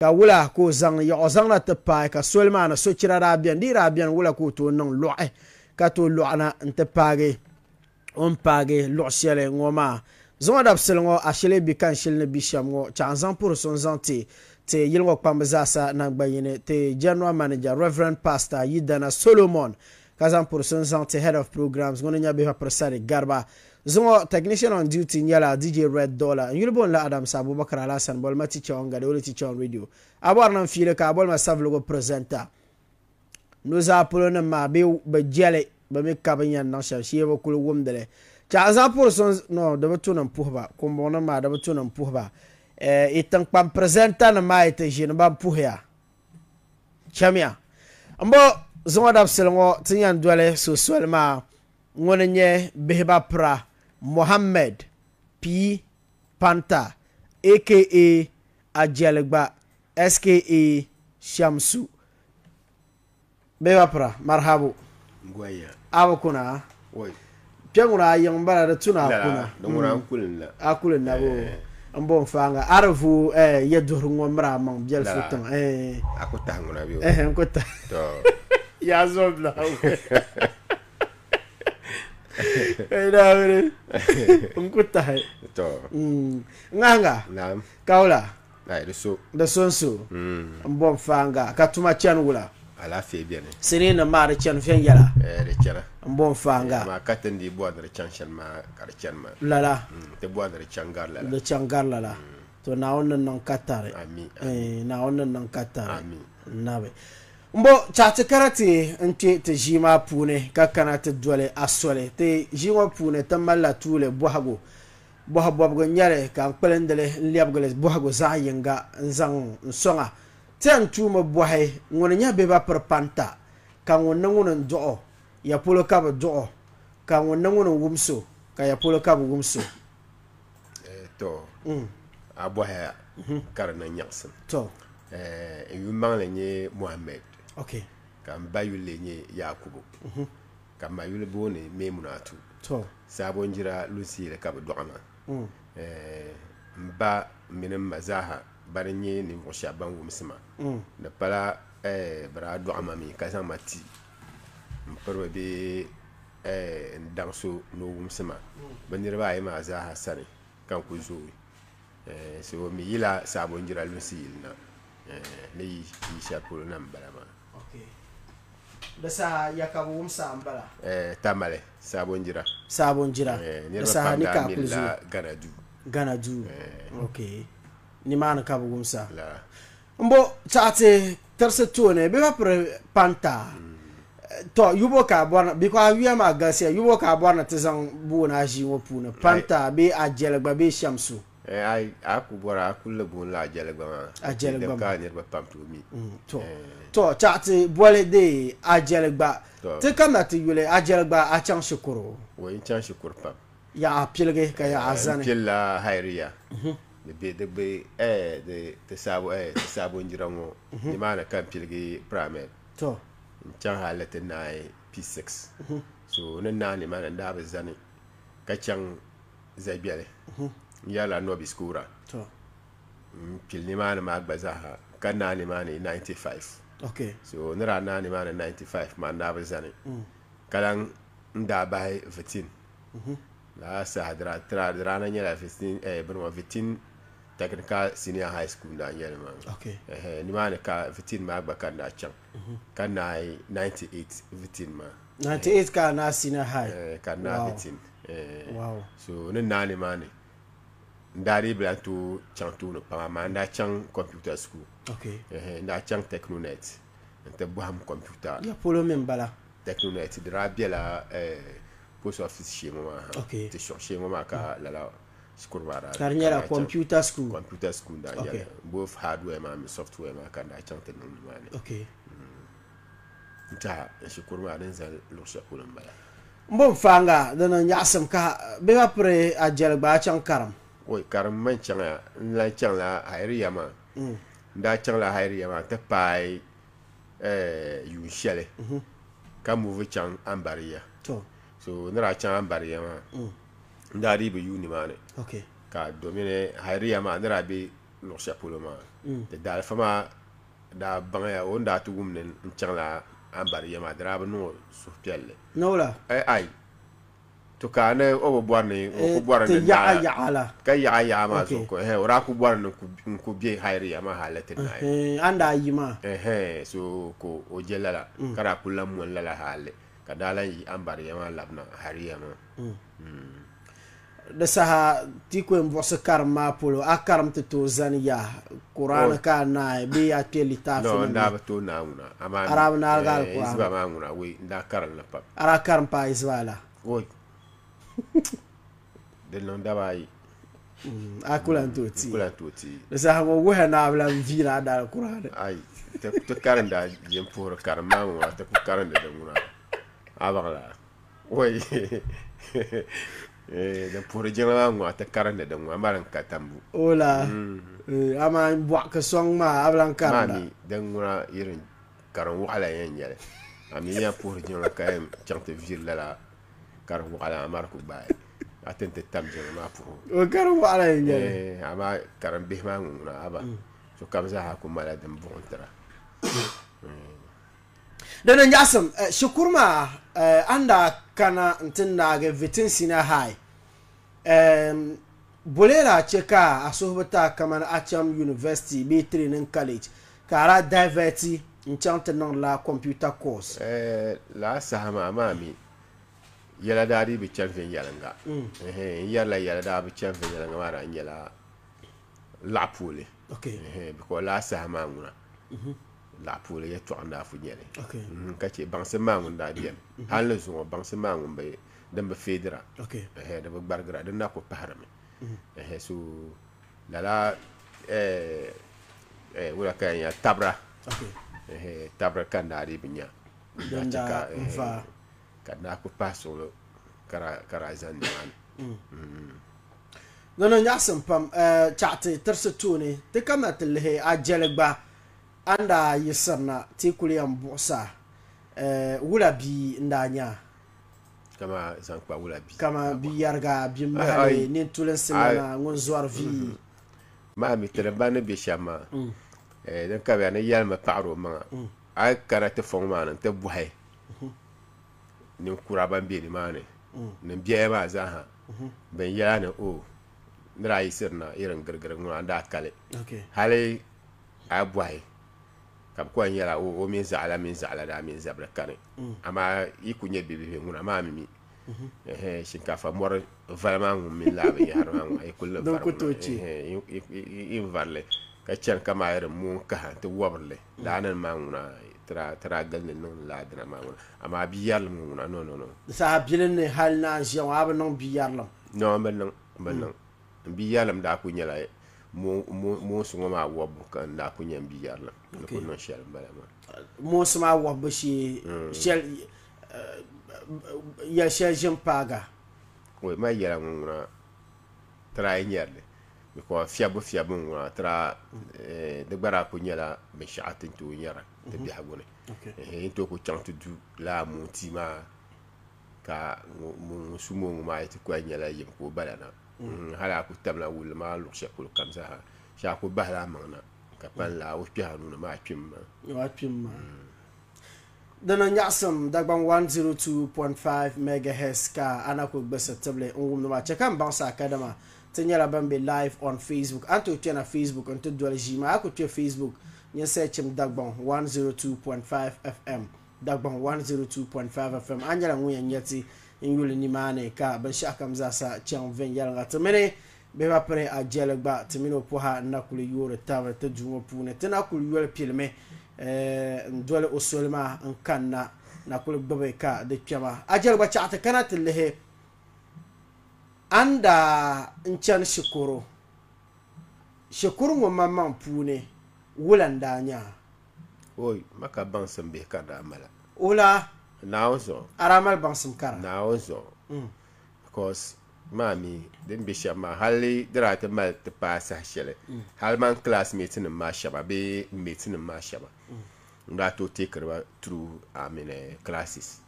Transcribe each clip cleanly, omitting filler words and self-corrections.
Ka wula ka o zaŋ yaɣ o zaŋna ti paai ka soli maa ni sochira daa beni, di yi daa beni wula ka o tooi niŋ lɔɣi ka tooi lɔɣina nti paagi o ni paagi luɣ shɛli ŋɔ maa. Zuŋɔ dabisili ŋɔ ashili bi ka n shili ni bi shɛm ŋɔ chaɣ n zaŋ puhiri so n-zaŋ ti ti yili ŋɔ kpamba zaasa naŋgbanyini ti General Manager Reverend Pastor Yidana Solomon ka zaŋ puhiri so n-zaŋ ti Head of Programs ŋuni n-nyɛ Bihɔpiri Sadiq Gariba. Zuŋɔ Technician on duty nyɛla DJ Red Dollar. N yuli booni la Adams Abubakar Alhassan bolima Teacher on Gade Oli Teacher on Radio. A bɔri ni n fiili ka a bolima Savelugu Presenter. Nuzaa polo nim maa bɛ bi jɛli bɛ mi ka bɛ yɛn niŋ shɛm shee bɛ kuli wumdi li. Chaɣ n zaŋ puhiri so no di bi tu ni n puhi ba kumbuŋ nim maa di bi tu ni n puhi ba. Eh, yi tiŋkpaŋ presenter nim maa yi ti ʒini ban puhiya. Chamiya. M bo zuŋɔ dabisili ŋɔ ti yɛn doli so soli maa Ŋuni n-nyɛ Bihiba Pira Mohammed P. Panta aka Ajaligba SKA Shamsu. Bihiba Pira, marhabu. Goya. A bi kuna a? Oi. Kpe ŋuna a yiŋ m-bala di tu ni a Lala, kuna. di ŋuna n kuli n la. A kuli n la boo? Eh. M bo n faaŋa a di vuui eh yɛduhiri ŋɔ miri a maŋ biɛlifu Lala. tiŋ eh. A ku tahi ŋuna bee? Eh, n ku tahi. To. Yaa zom Naawuni. Naawuni n ku tahi. To. Ŋahinga. Naam. Ka wula? Ai, di so. Di so n so. N bo n faaŋa ka tuma chani wula? Alaafee beni. Sinii nim maa di chani viɛnyɛla? Eh, di chana. N bo n faaŋa. Amaa ka ti ni dii bɔri ni di chaŋ shɛli maa ka di chani maa. Lala. Ti bɔri ni di chaŋ gari lala. Di chaŋ gari lala. To Naawuni ni niŋ ka tari. Ami. Eh, Naawuni ni niŋ ka tari. Ami. Nabi. M-bo chaɣ ti kana ti n-kpe ti ʒii maa puuni ka kana ti doli a soli. Ti ʒii ŋɔ puuni ti malila tuuli bɔhigu. Bɔhi bɔbigu n-nyɛ li ka n kpilindi li n-lɛbigi li bɔhigu zaɣ yiŋga n-zaŋ n-sɔŋ a. Ti yɛn tuumi bɔhi ŋuni n-nyɛ bɛ ba piri panta, ka ŋun ni ŋuni n-duɣ o, ya polo ka bɛ duɣ o, ka ŋun ni ŋuni n-wums o, ka ya polo ka bɛ wums o. To, a bɔhaya ka di niŋ nyaɣisim. To. N yuli maŋli nyɛ Mohammed. Okay. Ka m ba yuli lee nyɛ Yakubu. Ka m ma yuli booni Maimunatu. To. Saabonjira Lunsiili ka bɛ dɔɣi ma. M ba mini m ma zaaha bani n-nyɛ ninvuɣ shɛba ban wumsi ma. Di pala bɛ daa dɔɣi ma mi ka zaŋ ma ti m piriba bee n daŋ so ni o wumsi ma. Bɛ niriba ayi maa zaaha sani ka n kuli zooi. So mi yila Saabonjira Lunsi yili na ni yi shɛli polo na m-bala maa. Di saha ya ka bɛ wumsi a m-bala? Tamale, Saabonjira. Saabonjira. Di Niriba saha pam ni daa ka a kuli mirila zooi? Gana duu. Gana duu. Ok. Nimaani ka bɛ wumsi a. Lala. M-bo chaɣ ti tirisi tooni bɛ ba piri panta. Tɔ yubo ka a bɔri ni because a yuya maa galisiya yubo ka a bɔri ni ti zaŋ booni a ʒii ŋɔ puuni panta bee ajɛli gba bee shamsu. Ai a ku bɔri a kuli booni la ajɛli gba maa. Ajɛli gba maa. Ka niriba pam tooi mi. Tɔ tɔ chaɣ ti boli dee ajɛli gba. Ti kamina ti yuli ajɛli gba a chaŋ shikuru. Wei n chaŋ shikuru pam. Yaɣa piligi ka yaɣa zani. N pilila Hairiya. Di be di be di ti saabu ti Saabonjira ŋɔ nimaani ka n piligi primary. Tɔ. N chaŋ hali ti naai P6. So ni naai nimaani n daa bi zani ka chaŋ Zagbeli n yɛrila Nobis Kura. Tɔ. N pili nimaani maa gba zaaha ka naai nimaani 95. Okay. So ni daa naai nimaani 95 maa n daa bi zani ka lan n daa bahi Vitin. Lala saha di daa na nyɛla Vitin, bini ŋɔ Vitin Technical Senior High School n daa nyɛli maa. Okay. Nimaani ka Vitin maa gba ka n daa chaŋ ka naai 98 Vitin maa. 98 ka a naai Senior High? Ka n naai Wow. Vitin. Wow. So ni naai nimaani n daa dii bi lahi tooi chaŋ tooni pam amaa n daa chaŋ computer school. Okay. N daa chaŋ Technonet n ti bɔhim computer. Ya polo mi m-bala? Technonet di daa bela post office shee ŋɔ maa ha. Okay. Ti shuɣu shee ŋɔ maa ka lala shikuru maa daa Ka di nyɛla chaŋ. computer school? Computer school daa Okay. nyɛli. Both hardware maa mini software maa ka n daa chaŋ ti niŋ nimaani. Okay. N tɛha n shikuru maa din zani luɣ shɛli polo m-bala. M bo n-faaŋa di niŋ nyaɣisim ka bɛ ba piri a jɛli gba a chaŋ karim. Oi, karim man chaŋya, n lahi chaŋla Hairiya maa. N daa chaŋla Hairiya maa nti paai yuun shɛli ka move chaŋ Ambariya. So ni daa chaŋ Ambariya maa, n daa dii bi yuui nimaani. Okay. Ka domini Hairiya maa ni daa be luɣ shɛli polo maa, ti daalifa maa daa baŋya o ni daa ti wum ni n chaŋla Ambariya maa, di daa bi niŋ o suhupiɛlli. Ni wula? Ai, to ka ni o bi bɔri ni o ku bɔri Ti ni yaɣa naai yaɣa la. ka yaɣa yaɣa maa Ok. zuɣu ka o daa ku bɔri ni n ku be Hairiya maa hali ti naai. A ni daa yi maa. Ɛhɛn, so ka o je lala ka daa ku lan moni lala hali ka daa lan yi Ambariya maa labina Hairiya maa. Di saha ti ku yɛn buɣisi karim maa polo, a karim ti tooi zani ya Kuraani ka a naai bee a kpe litaafi No, nim n daa ni? bi tooi naai ŋuna, amaa A daa bi naarigi Alkur'aani? Izba maa ŋuna, wei, n daa karim li pam. A daa karim paai Izba la? Woi, di niŋ daba ayi. A ku lan tooi N ku lan tooi teei. Di saha ŋɔ wuhiya ni a bi lan viiri a daali Kuraani. Ai, ti karinda je m-puhiri karim maa ŋuna, ti ku karindi di ŋuna. A baŋ laa? Woi din puhiri jiŋli maa ŋɔ ti karindi din ŋɔ amaa din ka tambu. Ola amaa bɔɣu ka sɔŋ maa a bi lan karinda. Maa mi din ŋuna yirin karin waɣila yɛn nyɛli a mi yɛn puhiri jiŋli ka yɛn chaŋ ti viiri lala karin waɣila amaa di ku gbaai a ti ni ti tam jiŋli maa puhibu. O karin waɣila yɛn nyɛli. Amaa karin bihi maa ŋɔ ŋuna haba sokam zaaha ku malila din buɣim tira. Di ni nyaɣisim shikuru maa a ni daa kana nti naagi Vitin Senior High, bole daa che ka a suhu bi ti a kamani a chaŋ university bee training college ka a daa divert-i n-chaŋ ti niŋdila computer course? Lala saha maa amaa mi yɛla daa dii bi chani viɛnyɛliŋga. N yɛrila yɛla daa bi chani viɛnyɛliŋga maa daa nyɛla laɣa puuli. Because lala saha maa ŋuna laɣa puuli yɛltɔɣa n daa fu nyɛli ka chɛ baŋsim maa ŋun daa beni hali ni zuŋɔ baŋsim maa ŋun bi din bi feedira di bi gbarigira din na ku pahirimi so lala wula ka yɛn yɛli tabira tabira ka n daa dii bi nya din daa ka di daa ku pahi suɣulo ka daa zani nimaani. Di ni nyaɣisim pam chaɣ ti tirisi tooni, ti kamina ti lihi a jɛli gba a ni daa yiɣisirina ti kuli yɛn buɣis a wula bia n-daa nyɛ a? Kama zaŋ kpa wula bia? Kama bi yɛriga, bi mahali, nintulinsi lana, ŋun zɔri vi. Maa mi ti di ba ni be shɛm maa, din ka bɛ ni yɛlimi paɣiri o maŋa, a yi kana ti fɔŋ maa ni nti bɔhi ninkura ban be nimaani ni biɛya maa zaaha bɛn yɛla ni o ni daa yiɣisiri na irin girigiri ŋuna n-daa kali. Hali a yi bɔhi ka bɛ kɔŋ yɛla o mini zaɣila mini zaɣila daa mini zabili kani. Amaa yi ku nyɛ bibihi ŋuna maa mi mi shinkaafa mɔri vala maa ŋun mini laa binyɛhiri maa ŋuna yi kuli ni vari ŋuna yi ni vari li ka chani kaman irin moon kaha nti wɔbiri li. Laa nim maa ŋuna ti daa gilindi niŋdi laa dina maa ŋuna amaa bia yɛrilim ŋɔ ŋuna no no no. Di saha bilim ni hali ni a ni ʒiya ŋɔ a bi niŋ bia yɛrilim? No m bi niŋ m bi niŋ n bia yɛrilim daa kuli nyɛla moonsi ŋɔ maa wɔbbu ka n daa kuli nyɛ n bia yɛrilim ni kuli niŋ shɛli m-bala maa. Moonsi maa wɔbbu shee shɛli yɛli shɛli ʒini paaga? Oi ma yɛla ŋɔ ŋuna ti daa yi nyɛri li because fiɛbbu fiɛbbu ŋuna ti daa di gba daa kuli nyɛla binshɛɣu ti ni tooi nyɛra ti biɛhigu ni yi ni tooi kuli chaŋ ti du lala moon tia maa ka ŋun su moongu maa yi ti kuli nyɛla yim ka o bala na hali a kuli tamla wulli maa luɣ shɛli polo kam zaa shee a kuli bahila a maŋ na ka pani laa o kpɛhi a nuu ni maa kpimi maa. Dina nyaɣisim Dagbaŋ 102.5 megahertz ka a na kuli gbilisi tibili n wumdi maa. Chɛ ka m baŋsi a kadama ti nyɛla ban be live on Facebook. A ni tooi kpɛna Facebook n-ti doli ʒii maa. A ku kpe Facebook nyin searchim Dagbaŋ 102.5 FM, Dagbaŋ 102.5 FM. A nyɛla ŋun yɛn nya ti n yuli nimaani ka binshɛɣukam zaasa chaŋ viɛnyɛliŋga. Ti mini Bihi ba piri a jɛli gba, ti mini o pɔha n-na kuli yoori tab ti duu ŋɔ puuni. Ti na kuli yoli pilimi n-doli o soli maa n-kanna na kuli gbubi ka di kpɛma. A jɛli gba chaɣ ti kana ti lihi a ni daa n-chani shikuru. Shikuru ŋɔ maŋmaŋ puuni wula n-daa nyɛ a? Oi, ma ka baŋsim bihi ka daa mali a. Wula? Naawuni zuɣu. A daa mali baŋsim kara? Naawuni zuɣu. Because maa mi din be shɛba maa hali di daa ti mali ti paai saha shɛli hali man classmates nim maa shɛba bee m mates nim maa shɛba n daa tooi take ba through I mean, classes.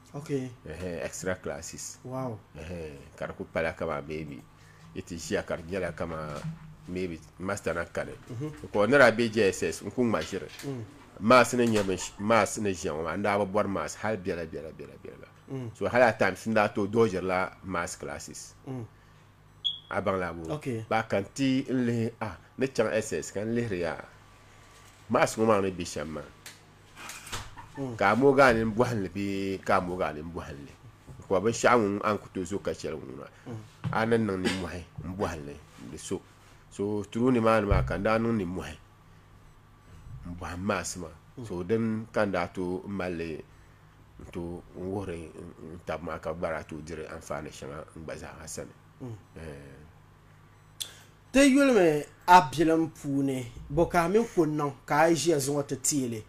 Extra classes. Wow. Ka di ku pala kaman maybe yi ti ʒiya ka di nyɛla kaman maybe master na kani because ni daa be JSS n ku ŋma ʒiri maths ni nyɛ bin maths ni ʒiya ŋɔ maa n daa bi bɔri maths hali biɛla biɛla biɛla biɛla so hali at times n daa tooi dodgerila maths classes a baŋ la bo ba ka n ti n lihi ah ni chaŋ SS ka n lihiri yaa maths ŋɔ maa ni be shɛm maa ka a moogi a nini bɔhim li bee ka a moogi a nini bɔhim li because binshɛɣu ŋun a ni ku tooi zo ka chɛli ŋuna a ni niŋ nimmɔhi m-bɔhim li di so. So through nimaani maa ka n daa niŋ nimmɔhi m-bɔhim maths maa. So din ka n daa tooi mali li n-tooi wuhiri n taba maa ka bɛ gba daa tooi diri anfaani shɛŋa n gba zaa sani. Ti yulimi a bilim puuni, bɔ ka a mini ko niŋ ka a yi ʒiya zuŋɔ ti teei li?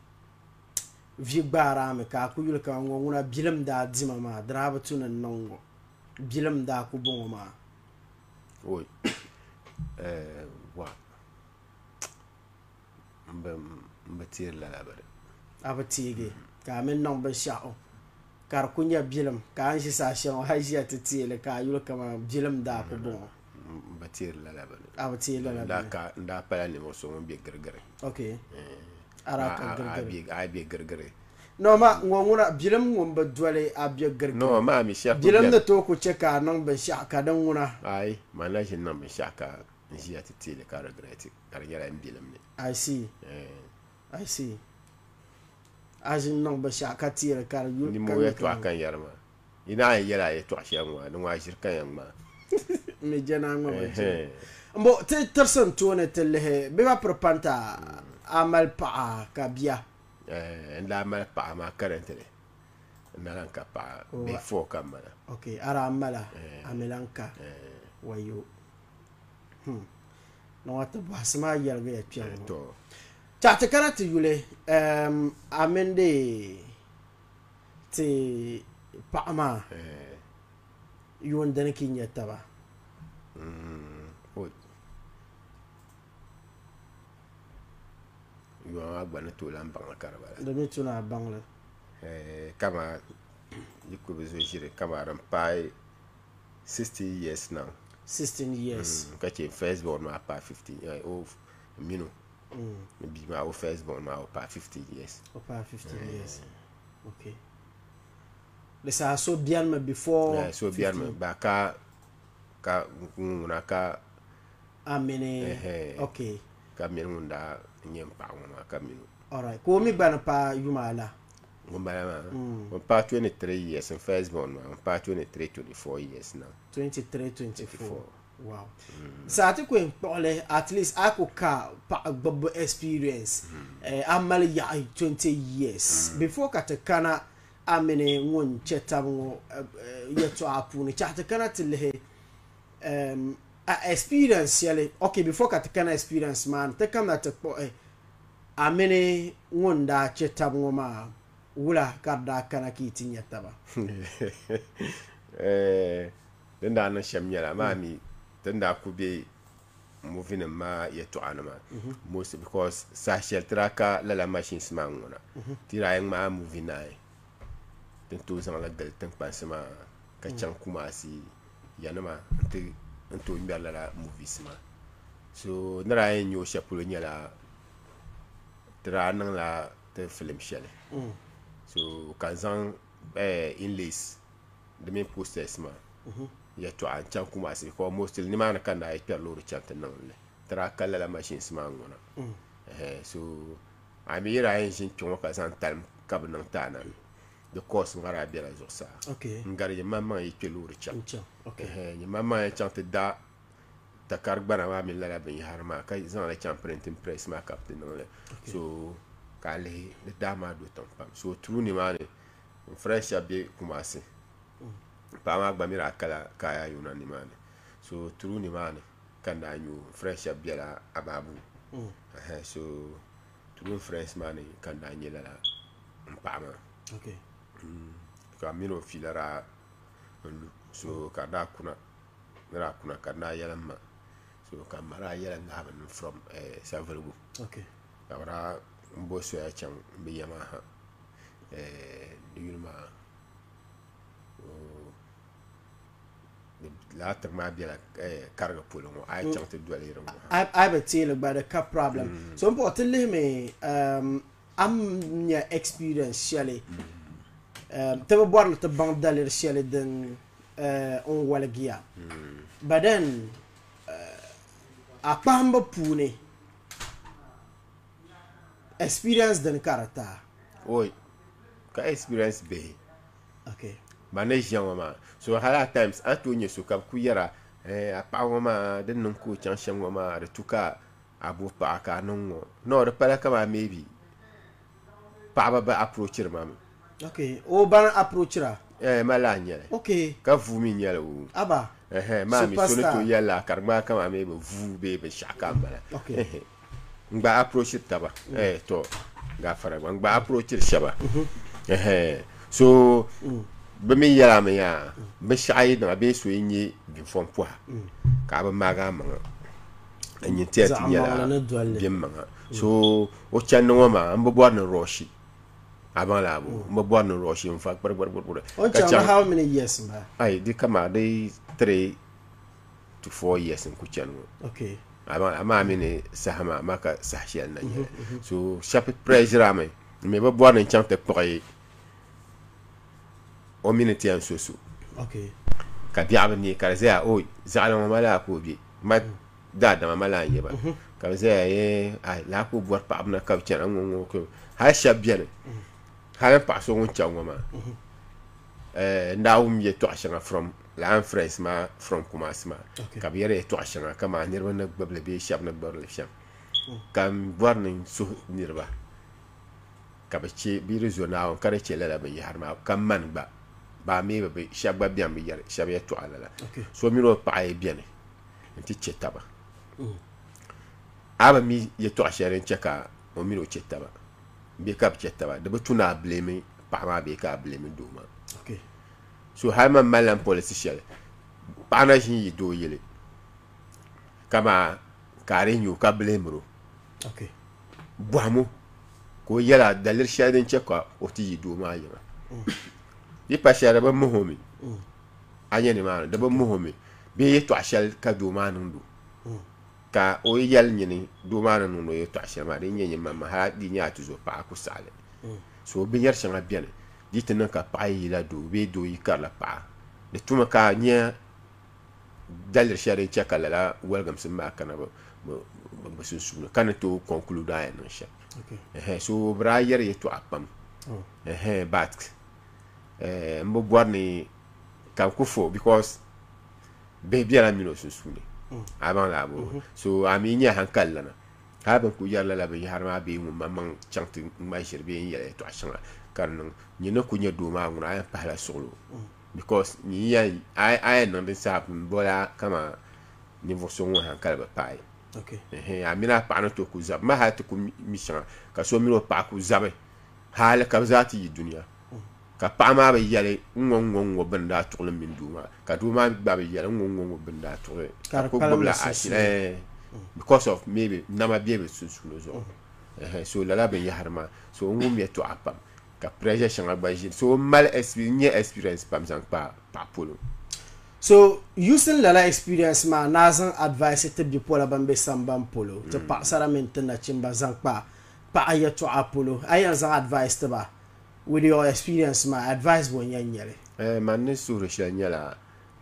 Vi gbaar a mi ka a ku yuli kaman ŋɔ ŋuna bilim daa dima maa, di daa bi tu ni n niŋ ŋɔ. Bilim daa ku bɔŋɔ maa. Oi, eh, wa, m bi teeri lala bini. A bi teegi ka a mi niŋ binshɛɣu ka di ku nyɛ bilim ka a ni ʒi saha shɛli ŋɔ a yi ʒiya ti teei li ka a yuli kaman bilim daa ku bɔŋɔ. M bi teeri lala bini. A bi teei lala bini. N daa pala ninvuɣ so ŋun be girigiri. Ok. A daa ka girigiri. A yi be girigiri. No ma ŋɔ ŋuna bilim ŋun bi doli a be girigiri. No maa mi shɛli ku Bilim ni tooi ku che ka a niŋ binshɛɣu ka di ŋuna. Ayi, man na ʒini niŋ binshɛɣu ka n ʒiya ti teei li ka regret ka di nyɛla n bilim ni. I see. I see. A ʒini niŋ binshɛɣu ka teei li ka di yuli. Nimo yɛltɔɣa ka n yɛri maa. Yi naan yi yɛli a yɛltɔɣa shɛli ŋɔ maa, di ŋɔ a ʒiri ka yɛn ŋmaa. M mi je naa ŋma bi jiri. M-bo, ti tirisi n tooni ti lihi bɛ ba piri panta a mali paɣa ka bia. N daa mali paɣa maa currently n na lan ka paɣa bihi four ka m mala. Ok, a daa mala a mi lan ka wayo. Ni ŋɔ ti bɔhisi maa yɛligiya kpɛŋ ŋɔ. Chaɣ ti kana ti yuli a mini di ti paɣa maa yuun dini ka yi nya taba? Yuma maa gba ni tooi lahi baŋ li ka di bala. Di mi tu ni a baŋ li. Kaman yi kuli bi zo ʒiri kaman din paai 16 years now. 16 years. Ka che first born maa paai 15 years. O mini o ni bia maa o first born maa o paai 15 years. O paai 15 years. Okay. Di saha so biɛni mi before Yeah, so biɛni mi ba ka ka ŋuna ka a mini okay. Ka mini ŋun daa nyɛ n paɣa ŋɔ maa ka mini o. Alright, ka o mi gba ni paai yuma ala? Ŋun bala maa, ŋun paai 23 years, n first born maa, ŋun paai 23, 24 years now. 23, 24, wow. Saa ti ku yɛn kpuɣi li, at least a ku ka paɣa gbubbu experience, a mali yaɣi 20 years before ka ti kana a mini ŋun chɛ taba ŋɔ yɛltɔɣa puuni. Chaɣi ti kana ti lihi a experience shɛli, ok before ka ti kana experience maa ni, ti kamina ti kpuɣi a mini ŋun daa chɛ taba ŋɔ maa wula ka di daa kana ka yi ti nya taba? Din daa niŋ shɛm nyɛla, amaa mi ti ni daa kuli be movie nim maa yɛltɔɣa ni maa most because saha shɛli ti daa ka lala machines maa ŋuna ti daa yɛn ŋmaai movie naai ti ni tooi zaŋli gili tiŋkpansi maa ka chaŋ Kumasi yanima n tooi ŋmɛri lala movies maa so ni daa yɛn nya o shɛli polo nyɛla ti daa niŋla ti filim shɛli so ka n zaŋ inlays di mini posters maa yɛltɔɣa n chaŋ Kumasi because mostly nimaani ka n daa yi kpɛri loori chaŋ ti niŋ li ti daa ka lala machines maa ŋuna so a mi yi daa yɛn ʒini kpe ŋɔ ka zaŋ talim ka bi niŋ ti a na di cost maa daa bela zuɣusaa n gari nyini yi kpe loori chaŋ nyini maŋmaŋ yɛn chaŋ ti da takari gbana maa mini lala binyahari maa ka zaŋli chaŋ printing press maa ka bi ti niŋli so ka a lihi di daa maa do tiŋ pam so through nimaani n friend shɛba be Kumasi paɣa maa gba mi daa kala kaya yuna nimaani so through nimaani ka n daa nya o n friend shɛba bela Ababu so through n friends maa ni ka n daa nya lala n paɣa maa ka m mini o fiila daa n lu so ka di daa kuna di daa kuna ka di daa yɛli m ma so ka m ma daa yɛli ŋahibu ni from Savelugu ka bɛ daa bo soya chaŋ bɛ ya maa ha di yuli maa Lala tiŋ maa bela Kariga polo ŋɔ, a yi chaŋ ti doli di ŋɔ ha. A yi bi teei li gba di ka problem. So m puhi ti lihimi a ni nya experience shɛli ti bi bɔri ni ti baŋ daliri shɛli din n waligiya but then a kpahimbu puuni experience dini ka di ti a? Oi, ka experience bihi. Okay. Ban ni ʒiya ŋɔ maa so hali at times a ni tooi nyɛ so ka bɛ ku yɛra eh, a paɣa ŋɔ maa din niŋ ka o chaŋ shɛm ŋɔ maa di tu ka a bo paɣa ka a niŋ ŋɔ. No di pala kamani maybe paɣaba bi approachiri ma mi. Okay, o ba ni approachira? Eh, ma lahi nyɛli. Okay. Ka vuu mi nyɛli o. Aba. Ɛhɛn, maa mi so ni tooi yɛlila ka di ŋmaai kamani maybe vuu bee binshɛɣu ka m bala. Okay. Ɛhɛn. N gba approachiri taba. Eh, to gaafara gba n gba approachiri shɛba. Ɛhɛn. So bɛ mi yɛla mi yaa binshɛɣu yi niŋa bee so yi nyɛ binfɔŋ pɔha ka a bi maagi a maŋa n nyin ti yɛn ti nyɛla bɛn maŋa. So o chandi ŋɔ maa m bi bɔri ni rush a baŋ la bo m bi bɔri ni rush n fa kpiri kpiri kpiri O ni chaŋ how many years m bala? Ai di kama di 3 to 4 years n ku chani ŋɔ. Okay. A baŋ amaa mi ni saha maa ma ka saha shɛli na nyɛli. So shɛba pressure a mi n mi bi bɔri ni n chaŋ ti kpuɣi o mi ni ti yɛn so so. Okay. Ka biɛɣu bi neei ka di zaya o zaɣili ŋɔ ma laa ka o be ma daadama ma laa n-nyɛ ba ka bɛ zaya yee ai laa ka o bɔri paɣaba na ka bɛ chana ŋɔ ŋɔ ka hali shɛba beni hali n paɣa so ŋun chaŋ ŋɔ maa n daa wum yɛltɔɣa shɛŋa from lala n friends maa from Kumasi maa ka bɛ yɛri yɛltɔɣa shɛŋa kamani niriba ni gbubi li bee shɛba ni gbubi li shɛm ka n bɔri ni n suhi niriba ka bɛ che bɛ yi di zo Naawuni ka di che lala binyɛhiri maa ka mani gba baa mi bi shɛba gba beni bi yɛri shɛba yɛltɔɣa lala so mini o paɣa yi beni nti che taba a bi mi yɛltɔɣa shɛli din che ka o mini o che taba bee ka bɛ che taba di bi tu ni a blame paɣa maa bee ka a blame doo maa so hali man malila n policy shɛli paɣa na ʒin yi doo yili kaman ka a di nya o ka blame o bɔhim o ka o yɛla daliri shɛli din che ka o ti yi doo maa yiŋa di pa shɛli di bi mihi o mi a nya nimaani di bi mihi o mi bee yɛltɔɣa shɛli ka doo maa niŋdi o ka o yi yɛli nyini doo maa ni niŋdi o yɛltɔɣa shɛli maa di nyɛ nyin maŋmaŋ hali di nyɛ a tuzo paɣa ku saɣi li so binyɛri shɛŋa beni di ti niŋ ka paɣa yi yila doo bee doo yi karila paɣa di tumi ka a nya daliri shɛli din chɛ ka lala waligimsim maa kana bɛ sunsuuni ka ni tooi conclude a yɛn niŋ shɛm so bɛ daa yɛri yɛltɔɣa pam but n bi bɔri ni ka n ku fo because bihi bela m mini o sunsuuni a baŋ laa bɔ so a mi nyɛ hankali lana hali bɛ ni ku yɛri lala binyɛhiri maa bee ŋun maŋmaŋ chaŋ ti ŋma ʒiri bee n-yɛli yɛltɔɣa shɛŋa ka di niŋ nyin ni ku nyɛ doo maa ŋuna a yɛn pahila suɣilo because nyin yɛn a yɛn niŋ din saha m bɔla kaman ninvuɣ so ŋun hankali bi paai a mini a paɣa ni tooi ku zabi ma hali ti ku mi shɛŋa ka so mini o paɣa ku zabi hali ka bɛ zaa ti yi dunia ka paɣa maa bi yɛli n ŋɔ n ŋɔ n ŋɔ bɛ ni daa tuɣili m mini doo maa ka doo maa gba bi yɛli n ŋɔ n ŋɔ n ŋɔ bɛ ni daa tuɣili ka di ku kpalim gbubila bɛ ashi sunsuuni. Because of maybe nama be bɛ sunsuuni zuɣu so lala binyɛhiri maa so n wum yɛltɔɣa pam ka pressure shɛŋa gba ʒini so n mali n nyɛ experience pam zaŋ kpa paɣa polo. So using lala experience maa ni a zaŋ advice ti bipola ban be sambani polo ti paɣasara mini ti nachimba zaŋ kpa paɣa yɛltɔɣa polo a yɛn zaŋ advice ti ba with your experience maa advice bɔ n-yɛn nyɛli? Man ni suhiri shɛli nyɛla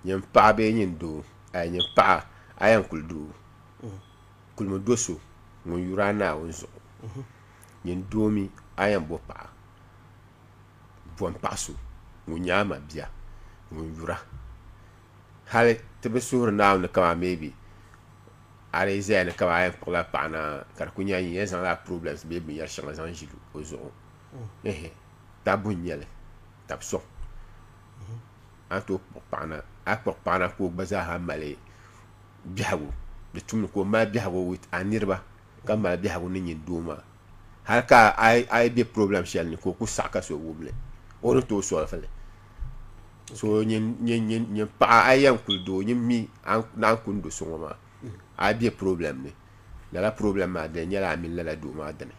nyin paɣa bee nyin doo, ayi nyin paɣa a yɛn kuli doo kulimi do so ŋun yuri a Naawuni zuɣu. Nyin doo mi a yɛn bo paɣa bom paɣa so ŋun nyɛ a ma bia ŋun yura. Hali ti bi suhiri Naawuni ni kaman maybe a di zaya ni kaman a yɛn kpuɣila paɣa na ka di ku nyɛla nyin yɛn zaŋla a problems bee binyɛr shɛŋa zaŋ ʒili o zuɣu. Ehe, tabu n-nyɛ li, tabi sɔŋ. A ni tooi kpuɣi paɣa na, a yi kpuɣi paɣa na ka o gba zaaha mali biɛhigu, di tumdi ka o mali biɛhigu with a niriba ka mali biɛhigu ni nyin doo maa. Hali ka a yi be problem shɛli ni ka o ku saɣi ka so wum li, o ni tooi solve li. So nyin paɣa a yi yɛn kuli doo, nyin mi a naan kuni do so ŋɔ maa, a yi be problem ni, lala problem maa di nyɛla a mini lala doo maa dini.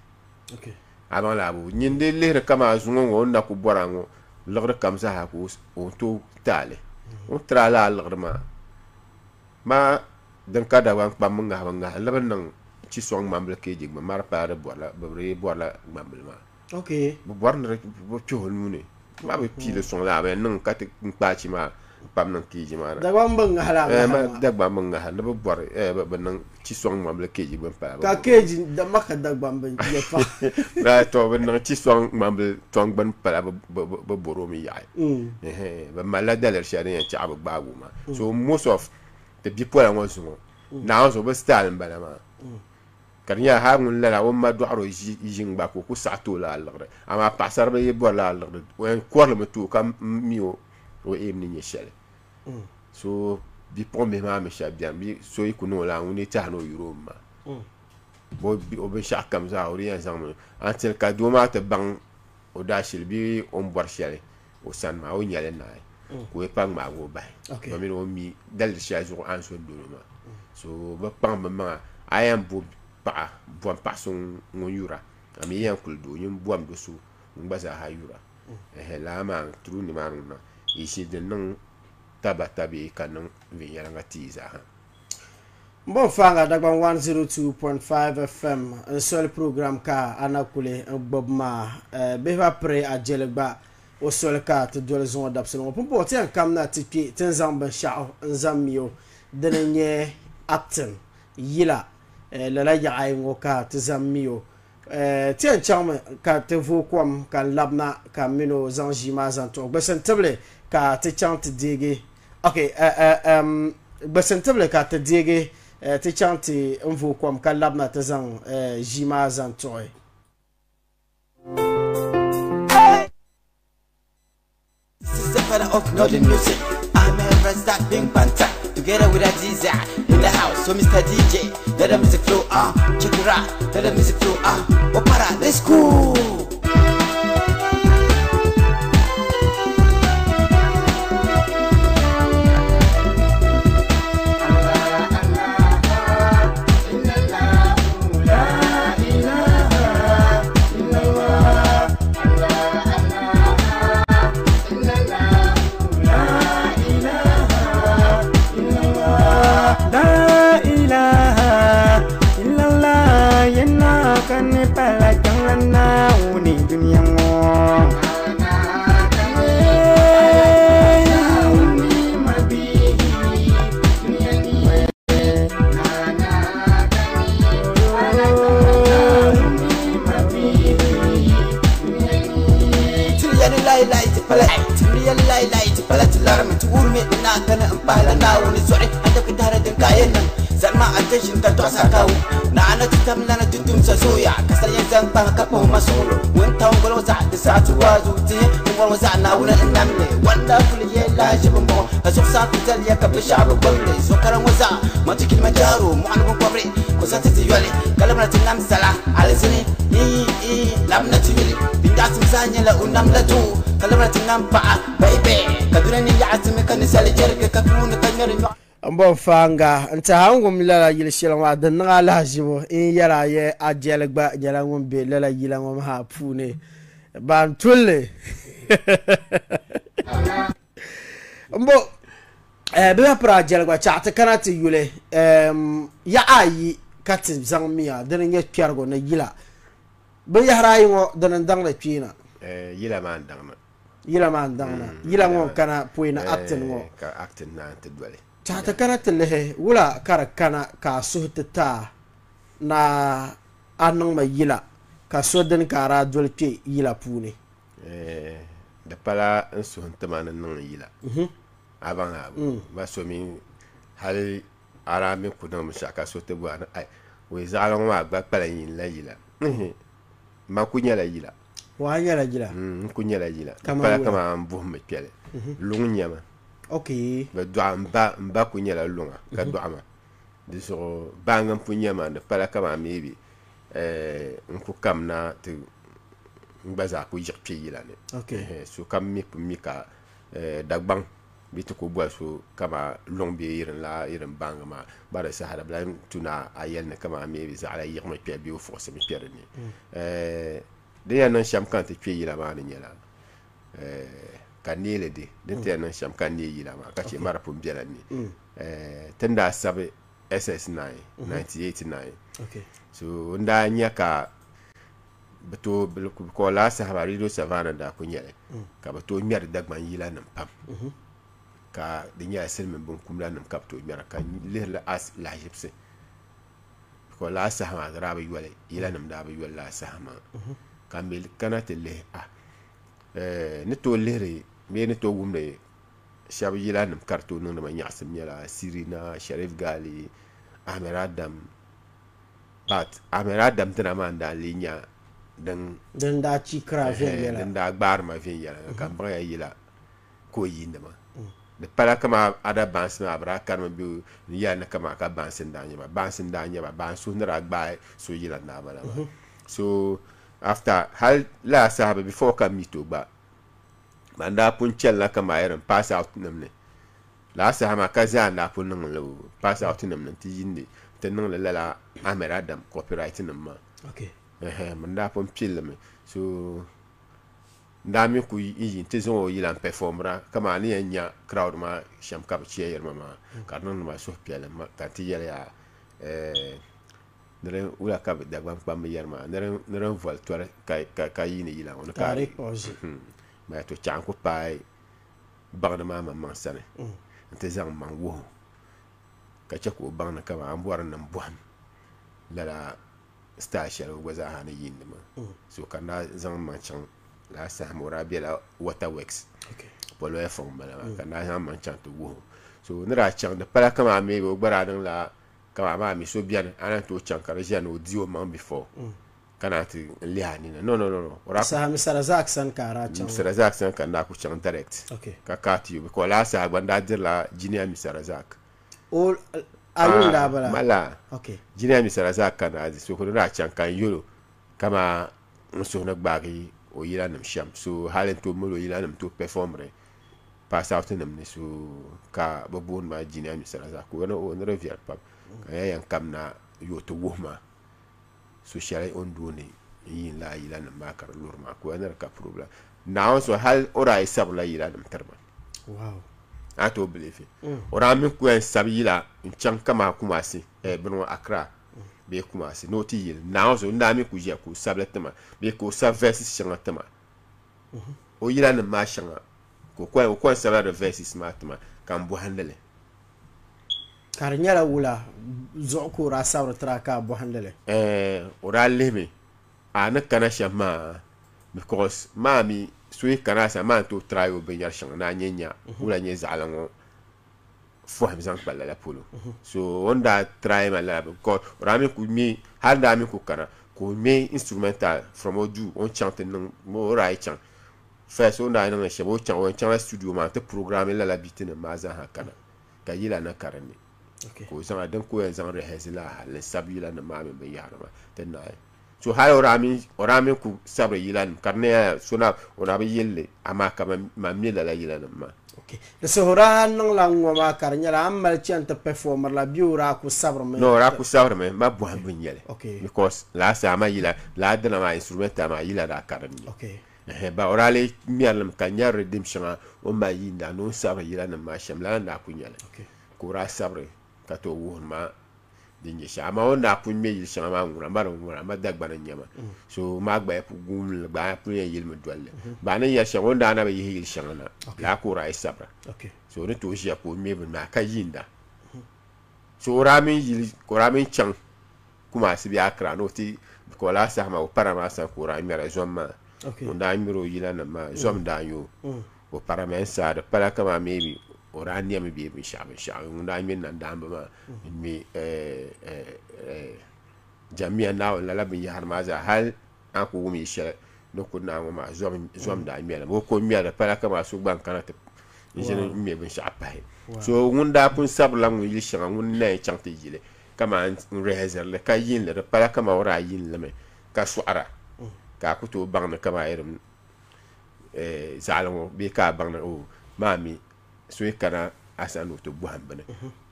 A baŋ laa bo? Nyin di lihiri kaman zuŋɔ ŋɔ o ni na ku bɔra ŋɔ liɣiri kam zaa ka o tooi ti a li. O ni tiri a lala liɣiri maa. Maa din ka Dagbaŋ kpambu ŋahibu ŋahi li bi niŋ chi sɔŋ ŋmambili keeji gbuni maa di pala di bɔrila bɛ bi bɔrila ŋmambili maa. Bɛ bɔri ni bɛ kpihi o nuu ni maa bi piili sɔŋ laa bɛ niŋ ka ti kpaai chi maa kpam niŋ keeji maa ni. Dagbaŋ bi ŋahi laa ŋahi maa. Dagbaŋ bi ŋahi ni bɛ bɔri bɛ niŋ chi sɔŋ ŋmambili keeji gbuni pala. Ka keeji damma ka Dagbaŋ bi yɛ pa. To bɛ niŋ chi sɔŋ ŋmambili tɔŋ gbuni pala bɛ bɔri o mi yaɣi. Bɛ malila daliri shɛli din yɛn chaɣi bɛ gbaagi o maa. So most of ti bipola ŋɔ zuŋɔ Naawuni zuɣu bɛ style m bala maa. Ka di nyɛla hali ŋun lala o ma dɔɣiri o ʒiŋ gba ka o ku saɣi ti o lala liɣiri. Amaa paɣisaribila yi bɔri lala liɣiri o yɛn kɔrili mi ti o ka mi o aim ni nyɛ shɛli. So bipuɣimbihi maa mi shɛba beni bɛ so yi ku niŋ o lala ŋun yi tɛha ni o yuri o mi maa. O binshɛɣu kam zaa o di yɛn zaŋmi until ka doo maa ti baŋ o daashili bee o ni bɔri shɛli o sani maa o ni nyɛli naai ka o yi pa ŋmaagi o bahi domin o mi daliri shɛli zuɣu a ni so dolo maa so bi kpaŋ bi maŋa a yɛn bo paɣa bom paɣa so ŋun yura a mi yɛn kuli doo nyin bom do so ŋun gba zaaha yura lala maa through nimaani ŋuna yi ʒi di niŋ tabata bee ka niŋ viɛnyɛliŋga ti yi zaaha. M bo n-faaŋa Dagbaŋ 102.5 FM n soli program ka a na kuli gbubi maa. Bihi ba piri a jeli gba o soli ka ti doli zuŋɔ dabisili ŋɔ. Pumpɔŋɔ ti yɛn kamna ti kpe ti ni zaŋ binshɛɣu n-zaŋ mi o, dini n-nyɛ acting, yila, lala yaɣa ayi ŋɔ ka ti zaŋ mi o. Ti yɛn chaŋmi ka ti vooi kom ka n labina ka m mini o zaŋ ʒii maa zaŋ tuɣi gbuɣisintibili ka ti chaŋ ti deegi ok gbuɣisintibili ka ti deegi ti chaŋ ti n vooi kom ka labina ti zaŋ ʒii maa zaŋ tuɣi. This is the father of northern music. I'm a Rasta Bing Banta. Together with Adiza in the house. So Mr. DJ, let the music flow. Check it out. Let the music flow. Opara, let's go. M bo n-faaŋa n-tɛha n wum lala yili shɛli maa din niŋ alahizibu n-yɛra a yɛ a jɛli gba nyɛla ŋun be lala yila ŋɔ maa puuni ban tulli m bo bɛ ba piri a jɛli gba chaɣ ti kana ti yuli yaɣa ayi ka ti zaŋ miya dini n-nyɛ kpɛrigu ni yila binyɛhiri ayi ŋɔ dini n-daŋdi kpeena. Yila maa n-daŋna. Yila maa n-daŋna. Yila ŋɔ n-kana pɔi ni acting ŋɔ. Ka acting naan ti doli. Chaɣ ti kana ti lihi wula ka di kana ka a suhu ti ti a ni a niŋmi yila ka so dini ka a daa doli kpe yila puuni? Di pala n suhu n-ti ma ni n niŋ yila. A baŋ a ba so mi hali a daa mi ku niŋ binshɛɣu ka so ti bɔhi ni ai wei zaɣila ŋɔ maa gba kpala yin la yila. Man ku nyɛla yila. Waa nyɛla yila. N ku nyɛla yila. Di pala kaman n buhimmi kpɛli. Luŋ n-nyɛ ma. Bɛ dɔɣi m ba, m ba ku nyɛla luŋa ka dɔɣi ma. Di zuɣu baaŋa n-pun nyɛ ma, di pala kaman maybe n ku kamina ti n gba zaa ku yiɣi kpe yila ni. Sokam mi pun mi ka Dagbaŋ bɛ ti ku boli so kaman luŋ bee yirin la yirin baaŋa maa gba di saha di bi lahi tu ni a yɛli ni kaman maybe zaɣila yiɣimi kpe bee o fuɣisimi kpe di ni. Din yɛn niŋ shɛm ka n ti kpe yila maa ni nyɛla. Ka n neei li di din ti yɛn niŋ shɛm ka n neei yila maa ka chɛ ma di pun bela ni. Ti ni daa sabi SS9, 98 9. So n daa nya ka bɛ tooi because lala saha maa Radio Savannah daa ku nyɛli ka bɛ tooi ŋmɛri Dagbaŋ yila nim pam ka di nyɛla silimiin binkumda nim ka bɛ tooi ŋmɛra ka n lihiri li as lahaʒibisi because lala saha maa di daa bi yoli yila nim daa bi yoli lala saha maa ka n mi kana ti lihi a ni tooi lihiri bee ni tooi wumdi shɛba yila nim ka di tooi niŋdi ma nyaɣisim nyɛla Sirina, Sharif Gali, Ahmed Adam But Ahmed Adam dina maa n-daa lee nya din Din daa chikira viɛnyɛla. Din daa gbaari ma viɛnyɛla ka m baŋya yila ka o yiindi ma. Di pala kaman ada baansi maa bɛ daa karimi bɛ n yɛli ni kaman ka baansi n-daa nyɛ ba. Baansi n-daa nyɛ ba. Baan suhu ni daa gbaai so yila n-daa bala maa. So after hali lala saha before ka m meet o gba man daa pun chanila kaman irin pass out nim ni. Lala saha maa ka zaa n-daa pun niŋ li pass out nim ni nti yiindi nti niŋli lala Ahmed Adam copyright nim maa. Ɛhɛn n daa pun pili li mi. So n daa mi ku yi nti zaŋ o yila m-performira kaman a ni yɛn nya crowd maa shɛm ka bɛ cheer ma maa ka di niŋdi ma suhupiɛlli ka n ti yɛli yaa ni di wula ka Dagbaŋ kpamba yɛri maa ni di ni voli tɔri ka yiini yila ŋɔ ni ka to chaɣ n-ku paai baŋdi maa maŋmaŋ sani nti zaŋ m maŋ wuhi o ka chɛ ka o baŋ ni kaman a ni bɔri ni m bɔhim lala style shɛli o gba zaa ha ni yiindi maa. So ka n daa zaŋ m maŋ chaŋ lala saha maa o daa bela Water Works Poloya fɔŋ m-bala maa ka n daa zaŋ m maŋ chaŋ ti wuhi o. So ni daa chaŋ di pala kaman maybe o gba daa niŋla kaman amaa mi so beni a na ni tooi chaŋ ka di ʒiya ni o di o maŋ before ka naan ti n lihi a nina. No, no, no, no. O daa Saha Mr. Razak sani ka a daa chaŋ? Mr. Razak sani ka n daa ku chaŋ direct. Ka ka ti o because lala saha gba n daa dirila Junior Mr. Razak. O, a yuli daa bala? Mala. Junior Mr. Razak ka n daa di. So ka o daa chaŋ ka n yɛl o kaman n suhu ni gbaagi o yila nim shɛm. So hali n tooi mali o yila nim tooi performiri pass out nim ni so ka bɛ booni ma Junior Mr. Razak. Ka o yɛli ni o ni di viɛli pam ka n yɛn yɛn kamina yo ti wuhi ma. so shɛli o ni dooni n-yiini lala yilanima maa ka di luri maa ka o yɛli ni di ka problem. Naawuni so hali o daa yi sabirila yilanima tiri ma. A tooi believe. O daa mi ku yɛn sabi yila n-chaŋ kaman Kumasi, bini ŋɔ Accra bee Kumasi ni o ti yili. Naawuni so n daa mi ku ʒiya ka o sabi li ti ma bee ka o sabi verses shɛŋa ti ma. O yilanima maa shɛŋa ka o kɔŋ sabila di verses maa ti ma ka m bɔhindi li. Ka di nyɛla wula zuɣu ka o daa sabiri tiri a ka a bɔhindi li? Ɛɛh, o daa lihimi a ni kana shɛm maa because maa mi so yi kana a sani maa n-tooi try o binyɛr shɛŋa ni a nya nya wula nyɛ zaɣila ŋɔ fɔhim zaŋ kpa lala polo. So o ni daa try ma lala because o daa mi ku ŋme hali daa mi ku kana ka o ŋme instrumental from o duu o ni chaŋ ti niŋ o daa yi chaŋ first o ni daa niŋdi shɛm o chaŋ o yɛn chaŋla studio maa nti programme lala beat nim maa zaaha kana. Ka yila na ka di ni, ka o zaŋ din ka o yɛn zaŋ rehearse la hal n-sabi yilanima maa mini binyɛhiri maa ti naai. So hal o daa mi ku sabiri yilanima ka di ni so na o na bi yili li, amaa ka man mi lala yilanima maa. Di saha o daa niŋla ŋ-ŋɔ maa ka di nyɛla a ni mali chani ti performiri la bee o daa ku sabirimi? No, o daa ku sabirimi, m ma bɔhimbu n-nyɛ li because lala saha maa yila, lala dina maa instrumental maa yila daa ka di ni. Ɛhɛ, ba o daa lee ŋmɛri li mi ka nyari di dim shɛŋa o ni mali yiinda ni o ni sabiri yilanima maa shɛm, lala n-daa kuli nyɛ li. Ka o daa sabiri ka tooi wuhiri ma din nyɛ shɛm. Amaa o ni daa pun ŋme yili shɛŋa maa ŋuna, ma di ŋuna, ma Dagbani n-nyɛ ma. So maa gba yi pun guum li gba, a pun yɛn yilimi doli li. Ba ni yɛli shɛm, o ni daa na bi yihi yili shɛŋa na, lala ka o daa yi sabira. So o ni tooi ʒiya ka o ŋme bini maa ka yiinda. So o daa mi yili, ka o daa mi chaŋ Kumasi bee Accra ni o ti ka o lahi saha maa o para maa sani ka o daa ŋmɛra zom maa. Ŋun daa ŋmɛri o yila nim maa zom daa nyɛ o. O para mɛ n-saa di pala kaman maybe o daa nɛmi bee binshɛɣu binshɛɣu. Ŋun daa ŋmɛ nandaamba maa n-ŋmɛ Jamiya Naawuni lala binyɛhiri maa zaa hali a ni ku wum yi shɛli ni ku naai ŋɔ maa zom daa ŋmɛli mi. O ko ŋmɛri di pala kaman so gba n-kana ti ʒini n-ŋmɛ binshɛɣu pahi. So ŋun daa pun sabirila ŋun yili shɛŋa ŋun na yɛn chaŋ ti yili Kaman n rɛhɛziri li ka yiin li, di pala kaman o daa yiin li mi ka sɔɣira, ka a ku tooi baŋ ni kaman irim zaɣili ŋɔ bee ka a baŋ ni o maa mi so yi kana a sani ni o ti bɔhim bini,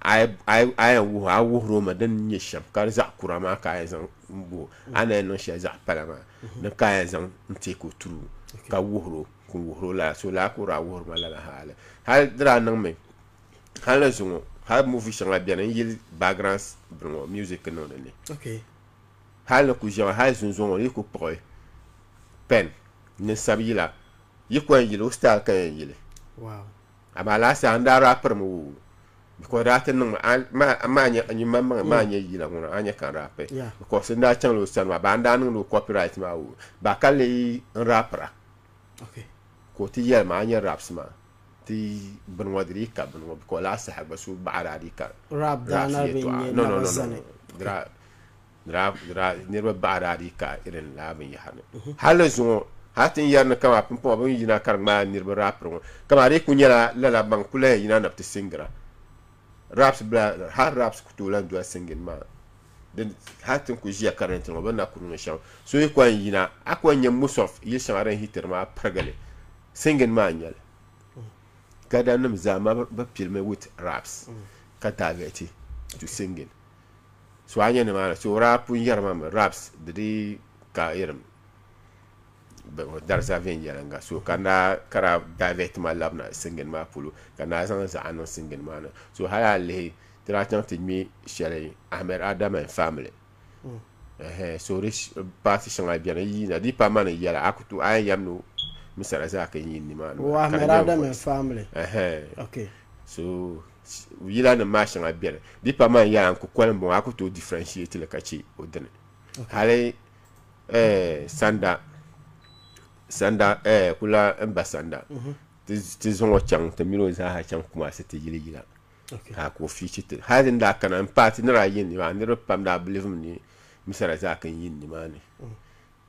a yɛn wuhi o, a wuhiri o mi di ni nyɛ shɛm ka di zaɣ kura maa ka a yɛn zaŋ n-wuhi o, a ni yɛn niŋ shɛli zaɣ pala maa ni ka a yɛn zaŋ n-take o through ka wuhiri o. Ka n wuhiri o lala so lala ka o daa wuhiri ma lala hali hali di daa niŋmi hali ni zuŋɔ hali movie shɛŋa beni n yili background bini ŋɔ music niŋ di ni hali ni ku ʒiɛma hali zunzuŋɔ yi ku kpuɣi pen ni n sabi yila yi ku yɛn yili o style ka yɛn yili amaa laa saha n daa raapirimi woo because daa ti niŋmi maa nyɛ nyini maŋmaŋa maa nyɛ yila ŋuna a nyɛ ka n raapi because n daa chaŋla o sani maa baa n daa niŋdi o copyright maa woo baa ka lee n raapira ka o ti yɛli ma a nyɛ raps maa ti bini ŋɔ di dii ka bini ŋɔ because laa saha gba so baɣa daa dii ka rap daa na bi nyɛ no no no no niriba baɣa daa dii ka irin laa binyahari ni hali ni zuŋɔ hali ti ni yɛri ni kamaa pumpɔŋɔ bɛ ni yina ka di ŋmaai niriba rapiri ŋɔ kamaa di ku nyɛla lala ban ku lahi yina na bi ti singira raps bila hali raps ku tooi lahi doli singing maa din hali ti ni ku ʒiya currently ŋɔ bɛ ni na ku niŋ shɛm so yi kɔŋ yina a kɔŋ nya most of yili shɛŋa din hitiri maa pirigili singing maa n-nyɛli Gadanim zaa ma bɛ pilimi with raps ka divert to singing. So a nya nimaani so o daa pun yɛri ma mi raps di dii ka irin dariza viɛnyɛliŋga so ka n daa ka daa divert ma labina singing maa polo ka n daa zaŋ zaɣa niŋ singing maa ni. So hali a lihi ti daa chaŋ ti ŋme shɛli Ahmed Adam and family. So di paati shɛŋa bɛni n yiina di pa mani yɛla a ku tooi a yɛn yɛm ni misala zaa ka n yi nimaani maa ka di nyɛ voice so yila nim maa shɛŋa bɛni di pa mani yɛla n kukoli n bɔŋɔ a ku tooi differentiate li ka chɛ o dini hali sanda sanda kula n ba sanda ti zaŋ o chaŋ ti mini o zaaha chaŋ Kumasi ti yili yila ka ka o fiichi ti hali din daa kana n paati ni daa yin nimaani niriba pam daa believe mi ni misala zaa ka n yin nimaani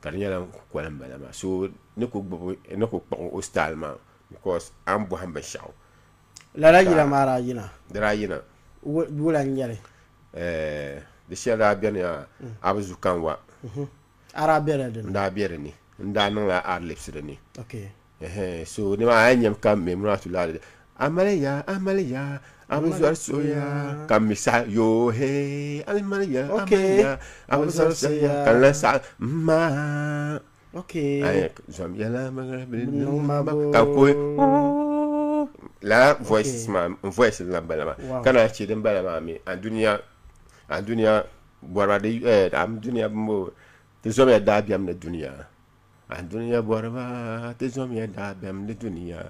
ka di nyɛla n kukoli n bala maa so ni ku gbubi ni ku kpuɣi o style maa because a ni bɔhim binshɛɣu lala yila maa daa yina di daa yina wula n nyɛli di shɛli daa beni yaa a bi zu kanwa a daa bela di ni n daa be di ni n daa niŋla ad-libs di ni So ni maa a yɛn nyami ka Maimunatu lahi Amaliya Amaliya a bi zɔri soya ka m mi saɣi yoo hee Amaliya Amaliya a bi zɔri soya ka n lahi saɣi m ma zom yɛla ka n kuli lala voices maa n voice n lahi bala maa ka naan che din bala maa mi andunia andunia bɔriba di andunia ti zomya daabɛm ni dunia. Andunia bɔriba ti zomiya daabɛm ni dunia,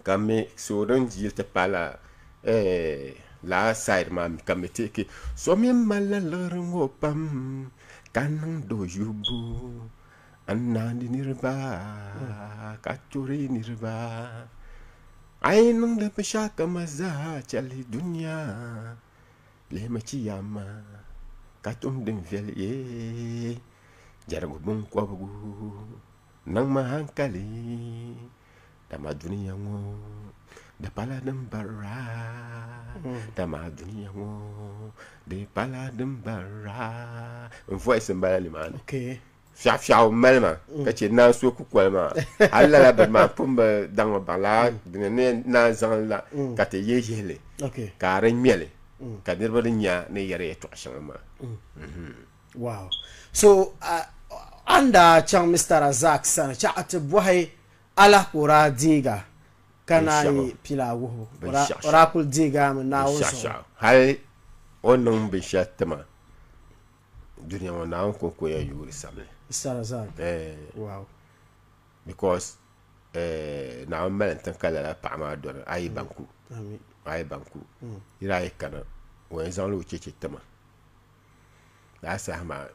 ka mi so din yili ti paai lala side maa mi ka mi teeki so mi malila liɣiri ŋɔ pam ka niŋdi o yubu n naandi niriba ka turi niriba a yi niŋdi binshɛɣu kam zaa chɛli dunia. Lihimi chiyaama ka tum din viɛli yee Jɛrigu biŋkɔbigu niŋmi hankali Dama dunia ŋɔ di pala din barira Dama dunia ŋɔ di pala din barira N voice m-bala nimaani. Fiɛɣu fiɛɣu m mali ma ka chɛ naan so kukoli maa hali lala bini maa pun bi daŋ mi baŋ lala dini ni naan zaŋ li la ka ti yihi yihi li ka di ŋmɛli ka niriba di nya ni yɛri yɛltɔɣa shɛŋa maa. Wow. So a ni daa chaŋ Mister Razak sani chaɣ ti bɔhi alahi ka o daa deeg a ka naan yi pili a wuhibu o daa kuli deeg a mi Naawuni zuɣu. Hali o ni niŋ binshɛli ti ma Dunia ŋɔ Naawuni kɔŋko yɛn yoori samli. Wow. Because Naawuni mali n-tiŋ ka lala paɣa maa dɔni a yi baŋ ku. A yi baŋ ku. Yi daa yi kana o yɛn zaŋla o cheche ti ma. Lala saha maa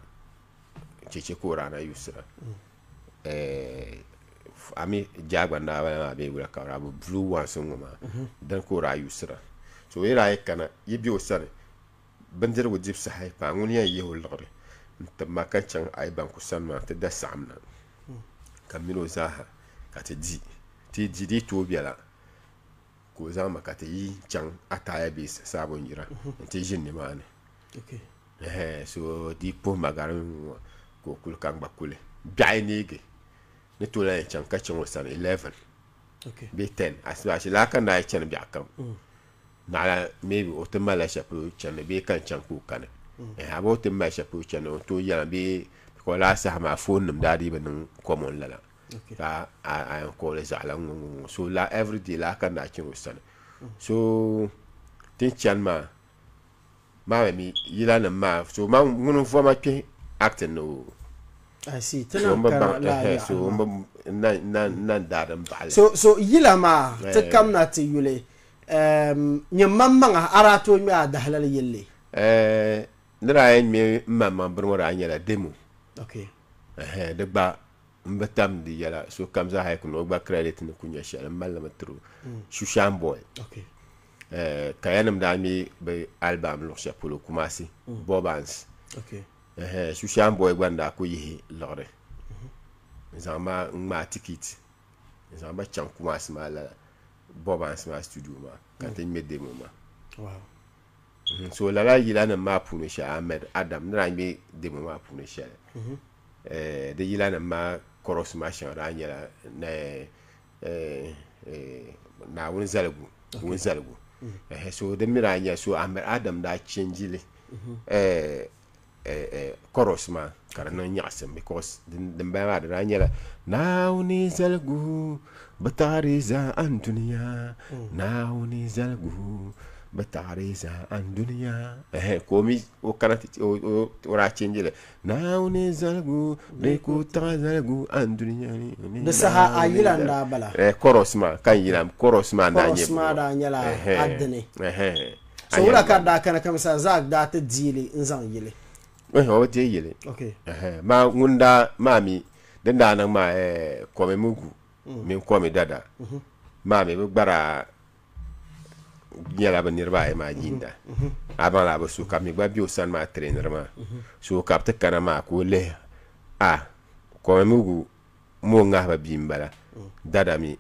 cheche ka o daa na yusira. A mi jaagba n daa bala maa bee wula ka bɛ daa bi blue ones n-ŋɔ maa dini ka o daa yusira. So yi daa yi kana yi be o sani Bindirigu dibu saha yi paai, ŋuni yɛn yihi o liɣiri n-tib ma ka chaŋ Ayibanku sani maa nti da saɣim na, ka m mini o zaaha ka ti di. Ti yi di, di yi tooi bela, ka o zaŋ ma ka ti yi chaŋ Ataya Base Saabunjira nti ʒini nimaani. Ɛhɛn, so di yi puhi ma gari ŋ-ŋɔ ka o kuli ka n gba kuli. Biɛɣu yi neegi, ni tooi lahi yɛn chaŋ ka chaŋ o sani 11 bee 10 asibaasi lala ka n daa yi chani biɛɣu kam. Naɣila maybe o ti malila shɛli polo chandi bee ka n chaŋ ka o kani. Ɛhɛn amaa o ti mali shɛli polo chandi o ni tooi yɛli ma bee because lala saha maa phone nim daa dii bi niŋ common lala. Ka a yɛn kooli zaɣila ŋ-ŋɔ ŋ-ŋɔ so la everyday laa ka n daa chani o sani. So ti ni chani maa maa mi yilanima maa so man ŋuni n-vo ma kpihi acting ni o. I see. Ti So naan m bi kana baŋ, lala ɛhɛ, yaɣili so maa. m bi n na n na daai din baɣili. So, so yila maa ti kamina ti yuli, nyini maŋmaŋa a daa tooi ŋme a dahalali yilli? Ni daa yɛn ŋme m maŋmaŋ bini ŋɔ daa nyɛla demo. Okay. Ɛhɛ, di gba m bi tam di yɛla sokam zaa hali ku ni o gba credit ni ku nyɛ shɛli m mali li mi tiri o. Shushan Boy. Okay. Kayanim daa ŋme bɛ album luɣ shɛli polo Kumasi, Bobans. Okay. Ɛhɛ, Shushan Boy gba n-daa ku yihi liɣiri n-zaŋ ma n-ŋmaai tikiti n-zaŋ ba chaŋ Kumasi maa lala Bobans maa studio maa ka n ti ŋme demo maa. Wow. So lala yilanima maa puuni shɛli Ahmed Adam ni daa ŋme demo maa puuni shɛli di yilanima maa chorus maa shɛŋa daa nyɛla Naawuni zaligu, wun zaligu. So di mi daa nyɛla so Ahmed Adam daa change li chorus maa ka di niŋ nyaɣisim because din bala maa di daa nyɛla Naawuni zaligu bi taɣiri zaa anduniya Naawuni zaligu bi taɣiri zaa anduniya ka o mi o kana ti o daa change li Naawuni zaligu di ku taɣi zaligu anduniya ni. Di saha a yila n-daa bala. Chorus maa ka n yila chorus maa n-daa nyɛ Chorus maa daa nyɛla a dini. So wula ka di daa kana ka Mr. Zak daa ti deei li n-zaŋ yili? O bi deei yili. Maa ŋun daa maa mi din daa niŋ maa Kwame Mugu mini Kwame Dada maa mi bɛ gba daa nyɛla bɛ niriba ayi maa yiinda. A baŋ la bɛ so ka mi gba be o sani maa traineri maa. So ka bɛ ti kana maa ka o lihi a Kwame Mugu mi o ŋahiba bia m-bala Dada mi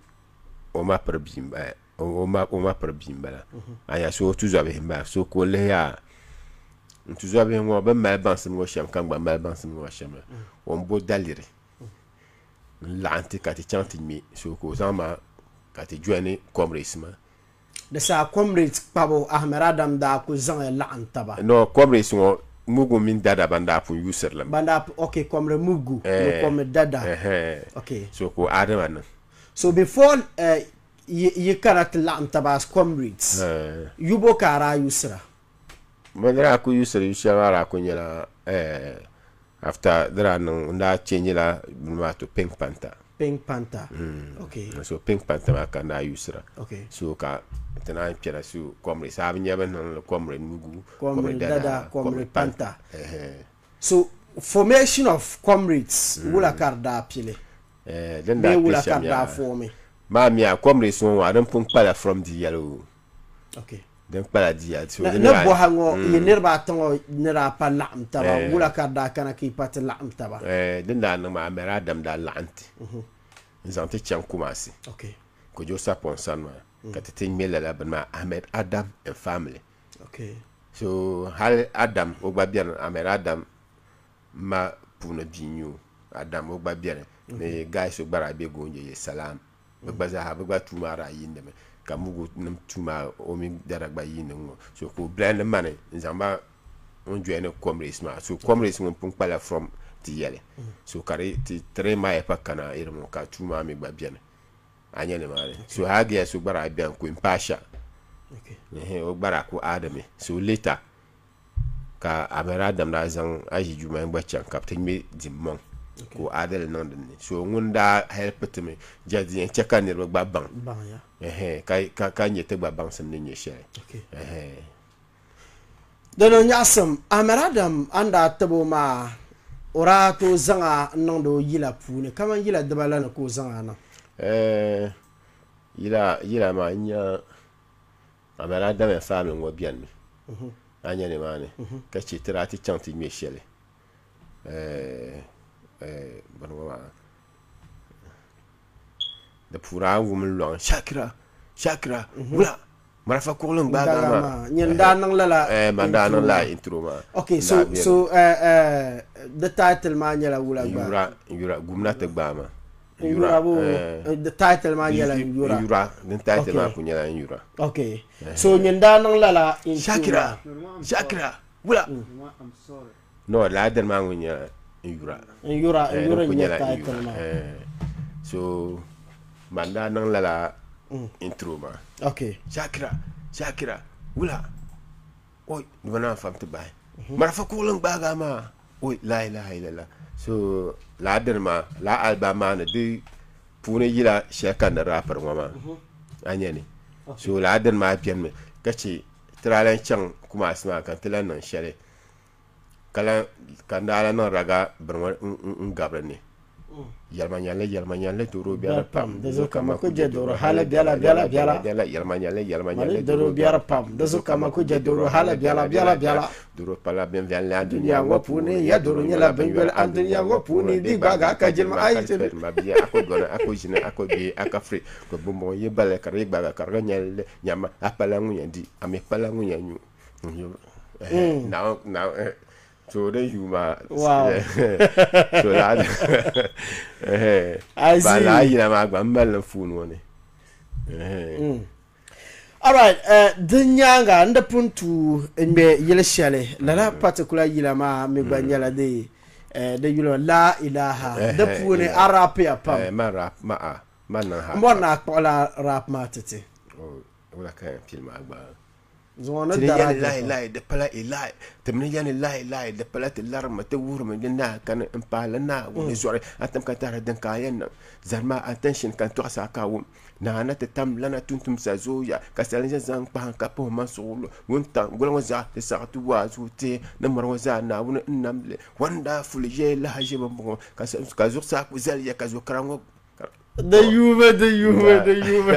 o ma piri bia m-bala. O ma o ma piri bia m-bala. Anya so o tuzɔbihi m-bala. So ka o lihi yaa n tuzɔbihi ŋɔ bɛ ni mali baŋsim ŋɔ shɛm ka n gba mali baŋsim ŋɔ shɛm la, o ni bo daliri n-laɣim ti ka ti chaŋ ti ŋme. So ka o zaŋ ma ka ti joini comrades maa. Di saha comrades kpabu Ahmed Adam daa kuli zaŋya laɣim taba. No, comrades ŋɔ Mugu mini Dada ban daa pun yusiri li mi. Ban daa pun, ok, comrade Mugu ni comrade Dada. Ok. So ka o add ma niŋ. So before yi kana ti laɣim taba as comrades, yubo ka a daa yusira? Bɛ ni daa kuli yusiri yu shɛli maa daa kuli nyɛla after di daa niŋ n daa change la bini maa to Pink Panther. Pink Panther, ok. So Pink Panther maa ka n daa yusira. Ok. So ka ti naan kpɛra so comrades, a bi nya bɛ ni niŋ li comrade Mugu, Comrade Dada, Comrade Panther. Ɛhɛn. So formation of comrades wula ka di daa pili? Din daa Bee wula pili ka shɛm di daa yaa. formi? Maa mi a comrades ŋɔ ŋɔ a din pun kpala from di yɛli o. Okay. Din kpala di yɛli. So Ni di daa bɔha ŋɔ yi niriba ata ŋɔ ni daa pa laɣim taba, wula ka di daa kana ka yi pa ti laɣim taba? Din daa niŋ maa Amir Adam daa laɣim ti n-zaŋ ti chaŋ Kumasi. Okay. Kojo Sarpong sani maa ka ti ti ŋme lala bini maa Ahmed Adam and family. Okay. So hali Adam o gba beni Ahmed Adam ma puuni bia n-nyɛ o Adam o gba beni ni guy so gba daa be Goonje ye Salam bɛ gba zaaha bɛ gba tuu maa daa yiindimi ka Mugu nim tuu maa o mini Dada gba yiindi ŋ-ŋɔ so ka o blend mani n-zaŋ ma n joini comrades maa so comrades ŋun pun kpala from ti yɛli so ka di ti train maa yɛ pa kana iri ŋɔ ka tuu maa mi gba beni a nya nimaani so Hagia so gba daa beni Queen Pasha o gba daa ku aadimi so later ka Amir Adam daa zaŋ Aʒi Jumai gba chaŋ ka bɛ ti ŋme Dimmɔŋ ka o aadili niŋ din ni. So ŋun daa help ti mi just di yɛn che ka niriba gba baŋ ka nyɛ ti gba baŋsim ni nyɛ shɛli. Di niŋ nyaɣisim, Amir Adam a ni daa tib o maa o daa tooi zaŋ a n-niŋdi o yila puuni kaman yila dibala ni ka o zaŋ a niŋ? Yila maa n-nya Amir Adam and family ŋɔ benimi a nya nimaani ka che ti daa ti chaŋ ti ŋme shɛli bini ŋɔ maa di puuni a wum n-lɔŋ Shakira Shakira wula marafa kuɣili n-gbaagi a maa. Nyini daa niŋ lala Man daa niŋ lala intro maa. Ok, so, so di title maa nyɛla wula gba? N-yura, n-yura, gumnati gbaai ma. N-yura bo, di title maa nyɛla N-yura. N-yura, din title maa kuli nyɛla N-yura. Ok, so nyini daa niŋ lala intro Shakira, Shakira, wula. No, lala dini maa ŋun nyɛla N-yura. N-yura, N-yura n-nyɛ title maa. So man daa niŋ lala intro maa. Okay. Shakira, Shakira, wula, oi, ni ba naan fam ti bahi. Marafa kuɣili n gbaagi a maa, oi, la ilaha illallah. So laa dini maa, laa album maa ni di puuni yila shɛli ka ni rapiri ŋɔ maa. A nya ni. So laa dini maa beni mi ka che ti daa lahi chaŋ Kumasi maa ka n ti lahi niŋ shɛli ka lahi ka n daa lahi niŋ raga bini ŋɔ n gabi di ni. Yɛlimaŋyɛlli yɛlimaŋyɛlli doro biɛri pam di zuɣu ka ma ku je doro hali biɛla biɛla biɛla. Yɛlimaŋyɛlli yɛlimaŋyɛlli doro biɛri pam di zuɣu ka ma ku je doro hali biɛla biɛla biɛla. Doro pala bin viɛlli andunia ŋɔ puuni ya doro nyɛla bin yoli andunia ŋɔ puuni di gbaagi a ka jilima a yi ti ma bia a ku dɔni a ku ʒini a ku bɛ a ka firi ka bumbɔŋɔ yi bali ka di yi gbaagi ka di ka nyɛli nyama a pala ŋun yɛn di a mi pala ŋun yɛn nyu. Now, now, so din yuui maa Wow. so laa I ba see. laa yila maa gba m mali li n foon ŋɔ ni. Alright, din nyaaŋa n di pun tuui n-ŋmɛ yili shɛli lala particular yila maa mi gba nyɛla di di yuli maa La Ilaha di puuni a rapiya pam. Ma rap ma a ma niŋ ha. M bɔri ni a kpuɣi la rap maa ti ti. Oh, wula ka yɛn pili maa gba? Zuŋɔ ni Ti ni dara yɛli jɛkɔ. lahi lahi di pala Elai. Ti mi ni yɛli lahi lahi di pala ti larimi ti wuhirimi ni naa kani m pahi la Naawuni zɔri a tim ka tahiri din ka a yɛn niŋ. Zani maa attention ka n tɔɣisi a ka a wum. Naa na ti tam lana tumtumsa zooya ka salinʒia zaŋ kpahim ka puhi ma suɣulo wuntaŋ goli ŋɔ zaa ti saɣi ti waazu tihi ni mɔri ŋɔ zaa Naawuni n nam li. Wonderful yee lahaʒibu m-bɔŋɔ ka zuɣusaa ku zaliya ka zo kara ŋɔ Di yuumi, di yuumi, di yuumi.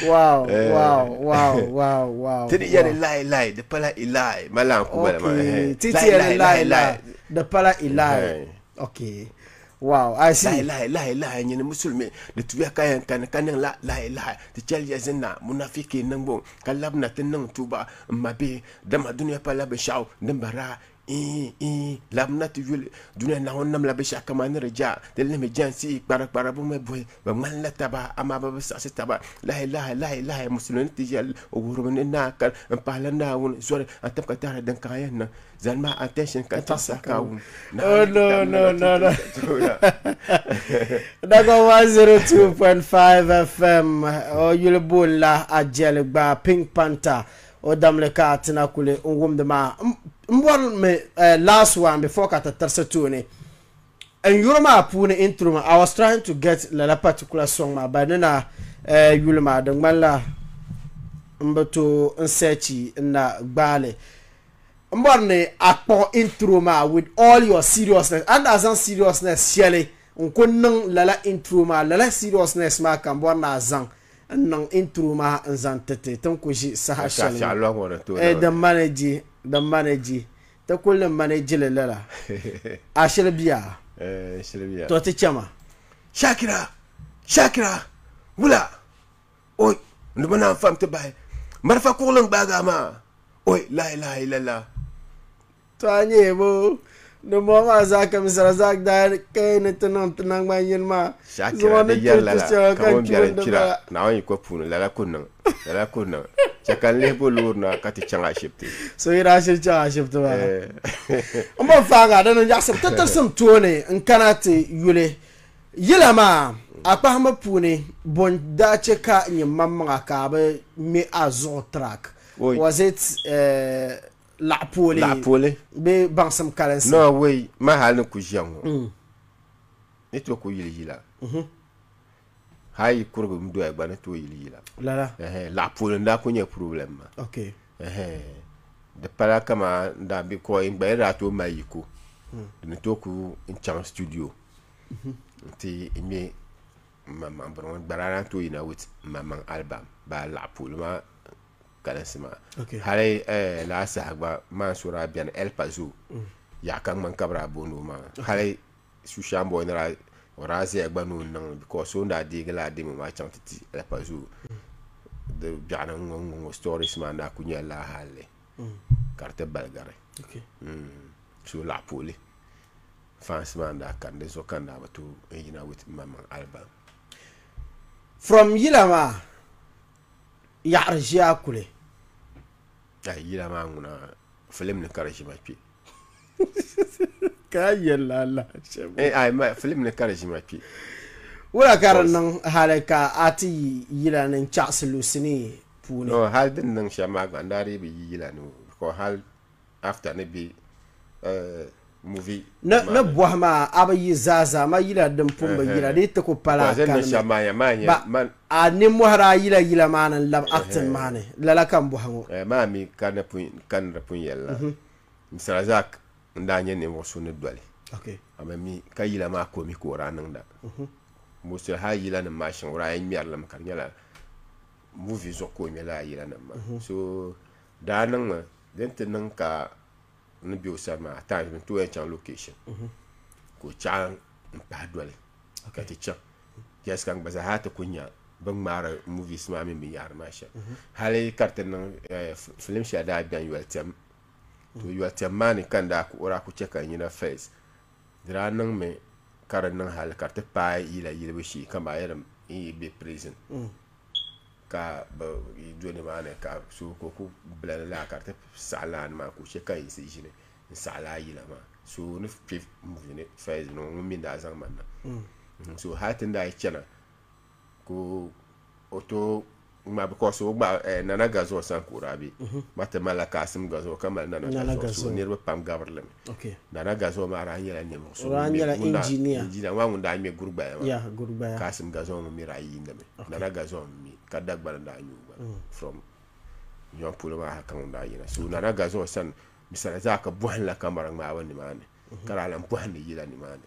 Wow, wow, wow, wow, wow. Ti di yɛli lai lai, di pala Elai. Ma lan ku bala maa. Okay, ti ti yɛli lai lai, di pala Elai. Okay. Wow, I see. Lai lai lai lai nyini musulimi di tuya ka yɛn kani ka niŋ la lai lai ti chɛli ya zinna munafiki niŋbu ka labina ti niŋ tuuba m ma bihi dama dunia pala binshɛɣu din bi raa Iin, iin, labimna ti yuli dunia Naawuni namla binshɛɣu kaman ni di ja di lihimi jɛnsi kparikparibu mi buhi bɛ ŋmanila taba amaa bɛ bi saɣisi taba. Lahilahi, lahilahi, musulimi ni ti yɛli o wuhirimi ni naa kani m-pahila Naawuni zɔri a tim ka tahiri din ka a yɛn niŋ. Zani maa attention ka ti saha ka a wum. Oh, no, no, no, no. Daga 102.5 FM o yuli boonila Ajɛli gba Pink Panther O damli ka ti na kuli n wumdi maa. M bɔri mi last one before ka ti tirisi tooni. N yuri maa puuni intro maa, I was trying to get lala particular song maa but ni na yuli maa di ŋmanila m bi tooi n searchi n na gbaai li. M bɔri ni a kpuɣi intro maa with all your seriousness. A ni daa zaŋ seriousness shɛli n ku niŋ lala intro maa, lala seriousness maa ka m bɔri ni a zaŋ N niŋ intro maa n zaŋ ti ti ti ni ku ʒi saha shɛli ŋɔ. Eh, di manage, di manage. Ti kuli ni manage li lala. A shili biya? Eh, n shili biya. To ti chama. Shakira! Shakira! Wula! Oi! N di naan fam ti bahi. Marafa kuɣili n gbaagi a maa. Oi! La ilaha illallah. To a nyɛ bo dimbɔŋɔ maa zaa ka Mr. Razak daa kaya ni ti niŋ ti naŋgban yini maa Shakira zuŋɔ di ni yɛri turi ti lala shɛba ka ka ŋun kpi biɛri bini di kpira bala. Naawuni yiko puuni lala ku niŋ lala ku niŋ chɛ ka n lihi bo loori na ka ti chaŋ ashibiti. So yi daa shiri chaŋ ashibiti maa? Eh. M bo faaŋa di ni nyaɣisim ti tirisi m tooni n kana ti yuli yila maa a kpahimbu puuni bo n daa chɛ ka nyin maŋmaŋa ka a bi ŋme a zuɣu track? Oi. Was it eh, Laɣipooli. Laɣipooli. Bee baŋsim kalinsi. No way, ma hali ni ku ʒiya ŋɔ ni tooi ku yili yila. Hali yi kurigi m doya gba ni tooi yili yila. Lala. Ɛhɛn, laɣipooli n daa ku nyɛ problem maa. Okay. Ɛhɛn, di pala kaman n daa be kɔɔ n gba yi daa tooi mali yiko di ni tooi ku n chaŋ studio nti ŋme m maŋmaŋ bini ŋɔ gba daa naan tooi yina with m maŋmaŋ album baa laɣipooli maa kalinsi maa. Hali lala saha gba maan so daa beni El Paso yaɣa ka ŋmani ka bɛ daa booni o maa. Hali Sushan Boy ni daa o daa zaya gba ni o niŋ li because o ni daa deegi lala demo maa chaŋ ti ti El Paso di biɛɣuni ŋ-ŋɔ ŋ-ŋɔ stories maa daa kuli nyɛla lala halli ka di ti baligari. So laɣipooli fans maa n-daa kani di zuɣu ka n daa bi tooi n-yina with m maŋmaŋ album. From yila maa Yaɣiri ʒi a kuli. Ayi yila maa ŋuna filim ni ka di ʒima kpe. Ka a yɛli la alahichi bɔ? Eh, ai ma film ni ka di ʒi ma kpe. Wula ka di niŋ hali ka a ti yi yila ni n-chaɣisi lu sinii puuni? No, hali din niŋ shɛm maa gba n daa dii bi yi yila ni o because hali after ni be movie Ni ni bɔhi maa a bi yi zaa zaa ma yila din pun bi yila di yi ti ku pala a kanimi ba a nimmohi daa yila yila maa ni n-labi acting maa ni lala ka n bɔhi ŋɔ. Maa mi ka ni pun ka ni di pun yɛli la Mr. Razak n daa nyɛ ninvuɣ so ni doli amaa mi ka yila maa ko mi ka o daa niŋda mostly hali yila nim maa shɛŋa o daa yɛn ŋmɛri limi ka di nyɛla movie zuɣu ka o ŋmɛ lala yila nim maa so daa niŋmi din ti niŋ ka ni be o sani maa at times bɛ ni tooi yɛn chaŋ location ka o chaɣi n pahi doli ka ti chaŋ just ka n gba zaa ti ku nya bɛ ni ŋmaari movies maa mini binyahari maa shɛm hali ka di ti niŋ film shɛli daa beni yoli tɛm to yoli tɛm maa ni ka n daa o daa ku chɛ ka n yina first di daa niŋmi ka di niŋ hali ka di ti paai yila yilibu shee kamani a yɛli n yi be prison ka bɛ yi do nimaani ka so ka o ku bila ni laa ka di ti saɣi laan maa ka o chɛ ka yiɣisi ʒini n-saɣi laa yila maa. So o ni kpe movie ni first ni ŋun mi n-daa zaŋ ma na. So hali ti ni daa yi chana ka o tooi ŋma because o gba Nana Gazuo sani ka o daa be. Ma ti malila Kasim Gazuo ka mali Nana Gazuo so niriba pam gabiri li mi. Nana Gazuo maa daa nyɛla ninvuɣ so ŋun ŋmɛ engineer maa ŋun daa ŋmɛ Gurugbaya maa. Kasim Gazuo ŋun mi daa yiindi mi. Nana Gazuo m-mi ka Dagbani n-daa nyɛ o gba from Nyɔŋ polo maa ha ka ŋun daa yina. So Nana Gazuo sani misali zaa ka bɔhim la kamara ŋmaabu nimaani ka daa lan bɔhindi yila nimaani.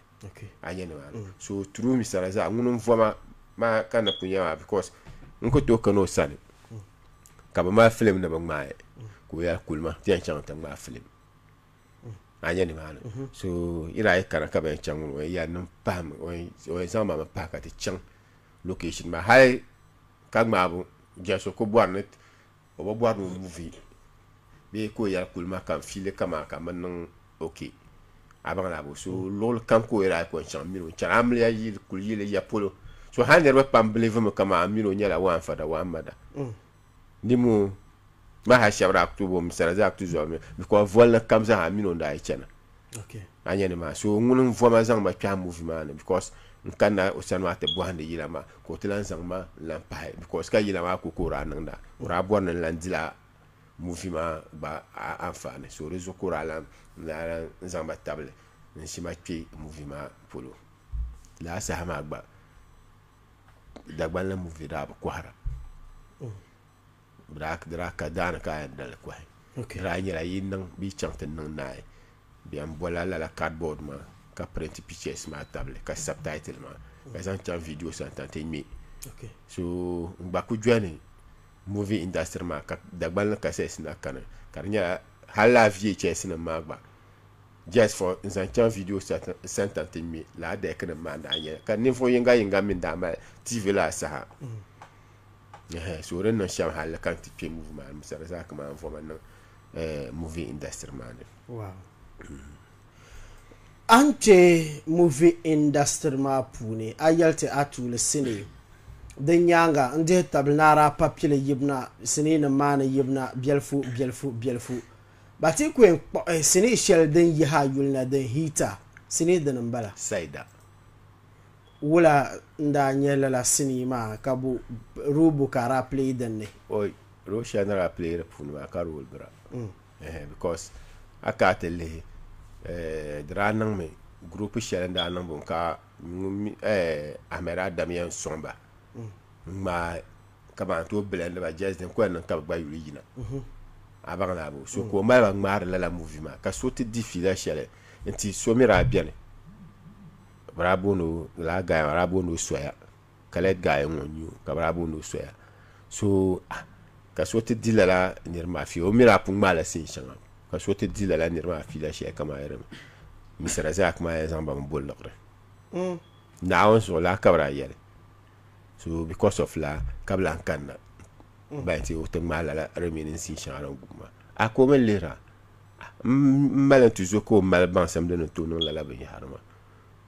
A nya nimaani. So through misali zaa ŋuni n-voma maa ka ni pun nya maa because n ku tooi kani o sani ka bɛ mali film ni bɛ ŋmaai ka o yɛli kulima ti yɛn chaŋ ti ŋmaai film. A nya nimaani. So yi daa yi kana ka bɛ yɛn chaŋ ŋuni o yɛn yɛli ni m pahimi o yɛn zaŋ ma mi pahi ka ti chaŋ location maa hali ka ŋmaabu jɛli so ku bɔri ni o bi bɔri ni o movie bee ka o yɛli kulima ka n fiili kaman ka mi niŋ ok a baŋ la bo so luɣuli kam ka o yɛli a yi ko n chaŋ mini o n chana amiliya yi kuli yili ya polo so hali niriba pam believe mi kaman a mini o nyɛla one father one mother nimoo ma hali shɛba daa ku tooi bo misali zaa ku ti zɔrimi because volini kam zaa a mini o n daa yi chana A nya ni maa so ŋuni n-vo ma zaŋ ma kpɛhi movie maa ni because n kanna o sani maa ti bɔhindi yila maa ka o ti lan zaŋ ma n-lan pahi because ka yila maa ko ka o daa niŋda o daa bɔri ni n lan dila movie maa gba anfaani so di zuɣu ka o daa lan lan zaŋ ma tabili n-ʒi ma kpe movie maa polo. Lala saha maa gba Dagbanli movie daa bi kɔhira. Di daa ka daani ka a yɛn dali kɔhi. Di daa nyɛla yi niŋ bɛ yi chaŋ ti niŋ naai bɛ yɛn bolila lala cardboard maa ka print pictures maa tabili ka sabi title maa ka zaŋ chaŋ video center nti ŋme. So n gba ku joini movie industry maa ka Dagbanli cassettes na kani ka di nyɛla hali lala VHS nim maa gba just for n zaŋ chaŋ video center nti ŋme lala deck nim maa n-daa nyɛli ka ninvuɣ yinga yinga mi n-daa mali TV lala saha. So di ni niŋ shɛm hali ka n ti kpe movie maa ni Musa Razak maa n voma niŋ movie industry maa ni. Wow. A ni kpe movie industry maa puuni a yɛli ti a tuuli sinii din nyaaŋa n dihi tabili ni a daa pa pili yibuna sinii nim maa ni yibuna biɛlifu biɛlifu biɛlifu ba ti ku yɛn kpuɣi sinii shɛli din yihi a yuli na din hiita sinii dini m bala? Saida. Wula n-daa nyɛ lala sinii maa ka bo role bo ka a daa play din ni? Oi, role shɛli ni daa play di puuni maa ka role bira. Ɛhɛ, because a ka a ti lihi di daa niŋmi group shɛli n-daa niŋ bom ka ŋun mi Ahmed Adam yɛn sɔŋ ba n-ŋmaai kaman tooi blend ba just din ku yɛn niŋ ka bɛ gba yuli yina. A baŋ la bo? So ka o mali ba ŋmaari lala movie maa ka so ti di fiila shɛli nti so mi daa beni. Bɛ daa booni o lala guy maa bɛ daa booni o Soya colored guy ŋɔ n-nyɛ o ka bɛ daa booni o Soya so ka so ti di lala niriba maa fiila o mi daa pun ŋmaala scene shɛŋa ka so ti di lala niriba maa fiila shɛli kamani yɛrimi Mr. Razak maa yɛn zaŋ ba mi bo liɣiri Naawuni zuɣu lala ka bɛ daa yɛli so because of lala ka bɛ lahi kanna ba nti o ti ŋmaai lala remaining scene shɛŋa din gubi maa a ka o mi lihira M mali n tuzo ka o mali baŋsim din ni tooi niŋ lala binyahari maa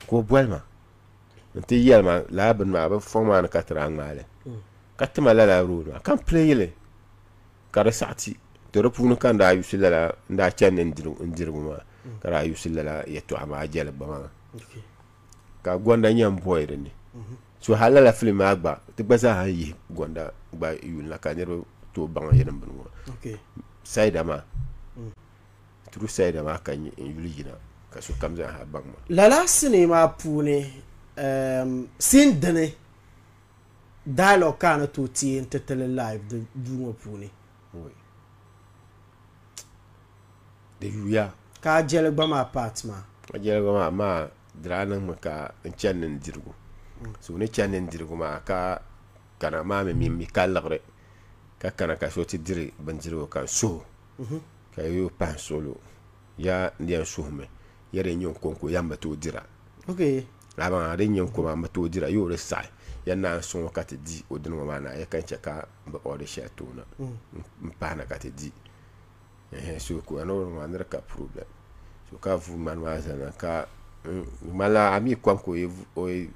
ka o boli ma n-ti yɛli ma lala bini maa bɛ fɔŋ maa ni ka ti daa ŋmaai li ka ti ma lala role maa ka m play li ka di saɣi ti. To di puuni ka n daa yuusi lala n daa chani ni n dirigu maa. Ka daa yusi lala yɛltɔɣa maa jɛli gba maa. Ka Gonda nyɛ n boy di ni. So hali lala filim maa gba ti gba zaa yihi Gonda gba yuli na ka niriba tooi baŋ yɛli bini ŋɔ. Saida maa through Saida maa ka n yuli yina ka sokam zaa ha baŋ ma. Lala sinii maa puuni scene dini dialogue ka a ni tooi teei n-ti ti li live di duu ŋɔ puuni? Di yuya. Ka a jɛli gba maa part maa? A jɛli gba maa amaa di daa niŋmi ka n chani ni n dirigu. So ni chani ni n dirigu maa ka kana maa mi mi mi ka liɣiri ka kana ka so ti diri bindirigu ka n suhu ka yi pahi n suɣulo ya n yɛn suhumi ya din nyɛ n konko ya n bi tooi dira. A baŋ din nyɛ n ko maa n bi tooi dira ya o di saɣi ya naan sɔŋ o ka ti di o dini ŋɔ maa naai ya ka n chɛ ka bi order shɛli ti o na n pahi na ka ti di. So ka o ni maa ni di ka problem so ka vuui ŋmani maa zali na ka ŋmanila a mi kom ka o yi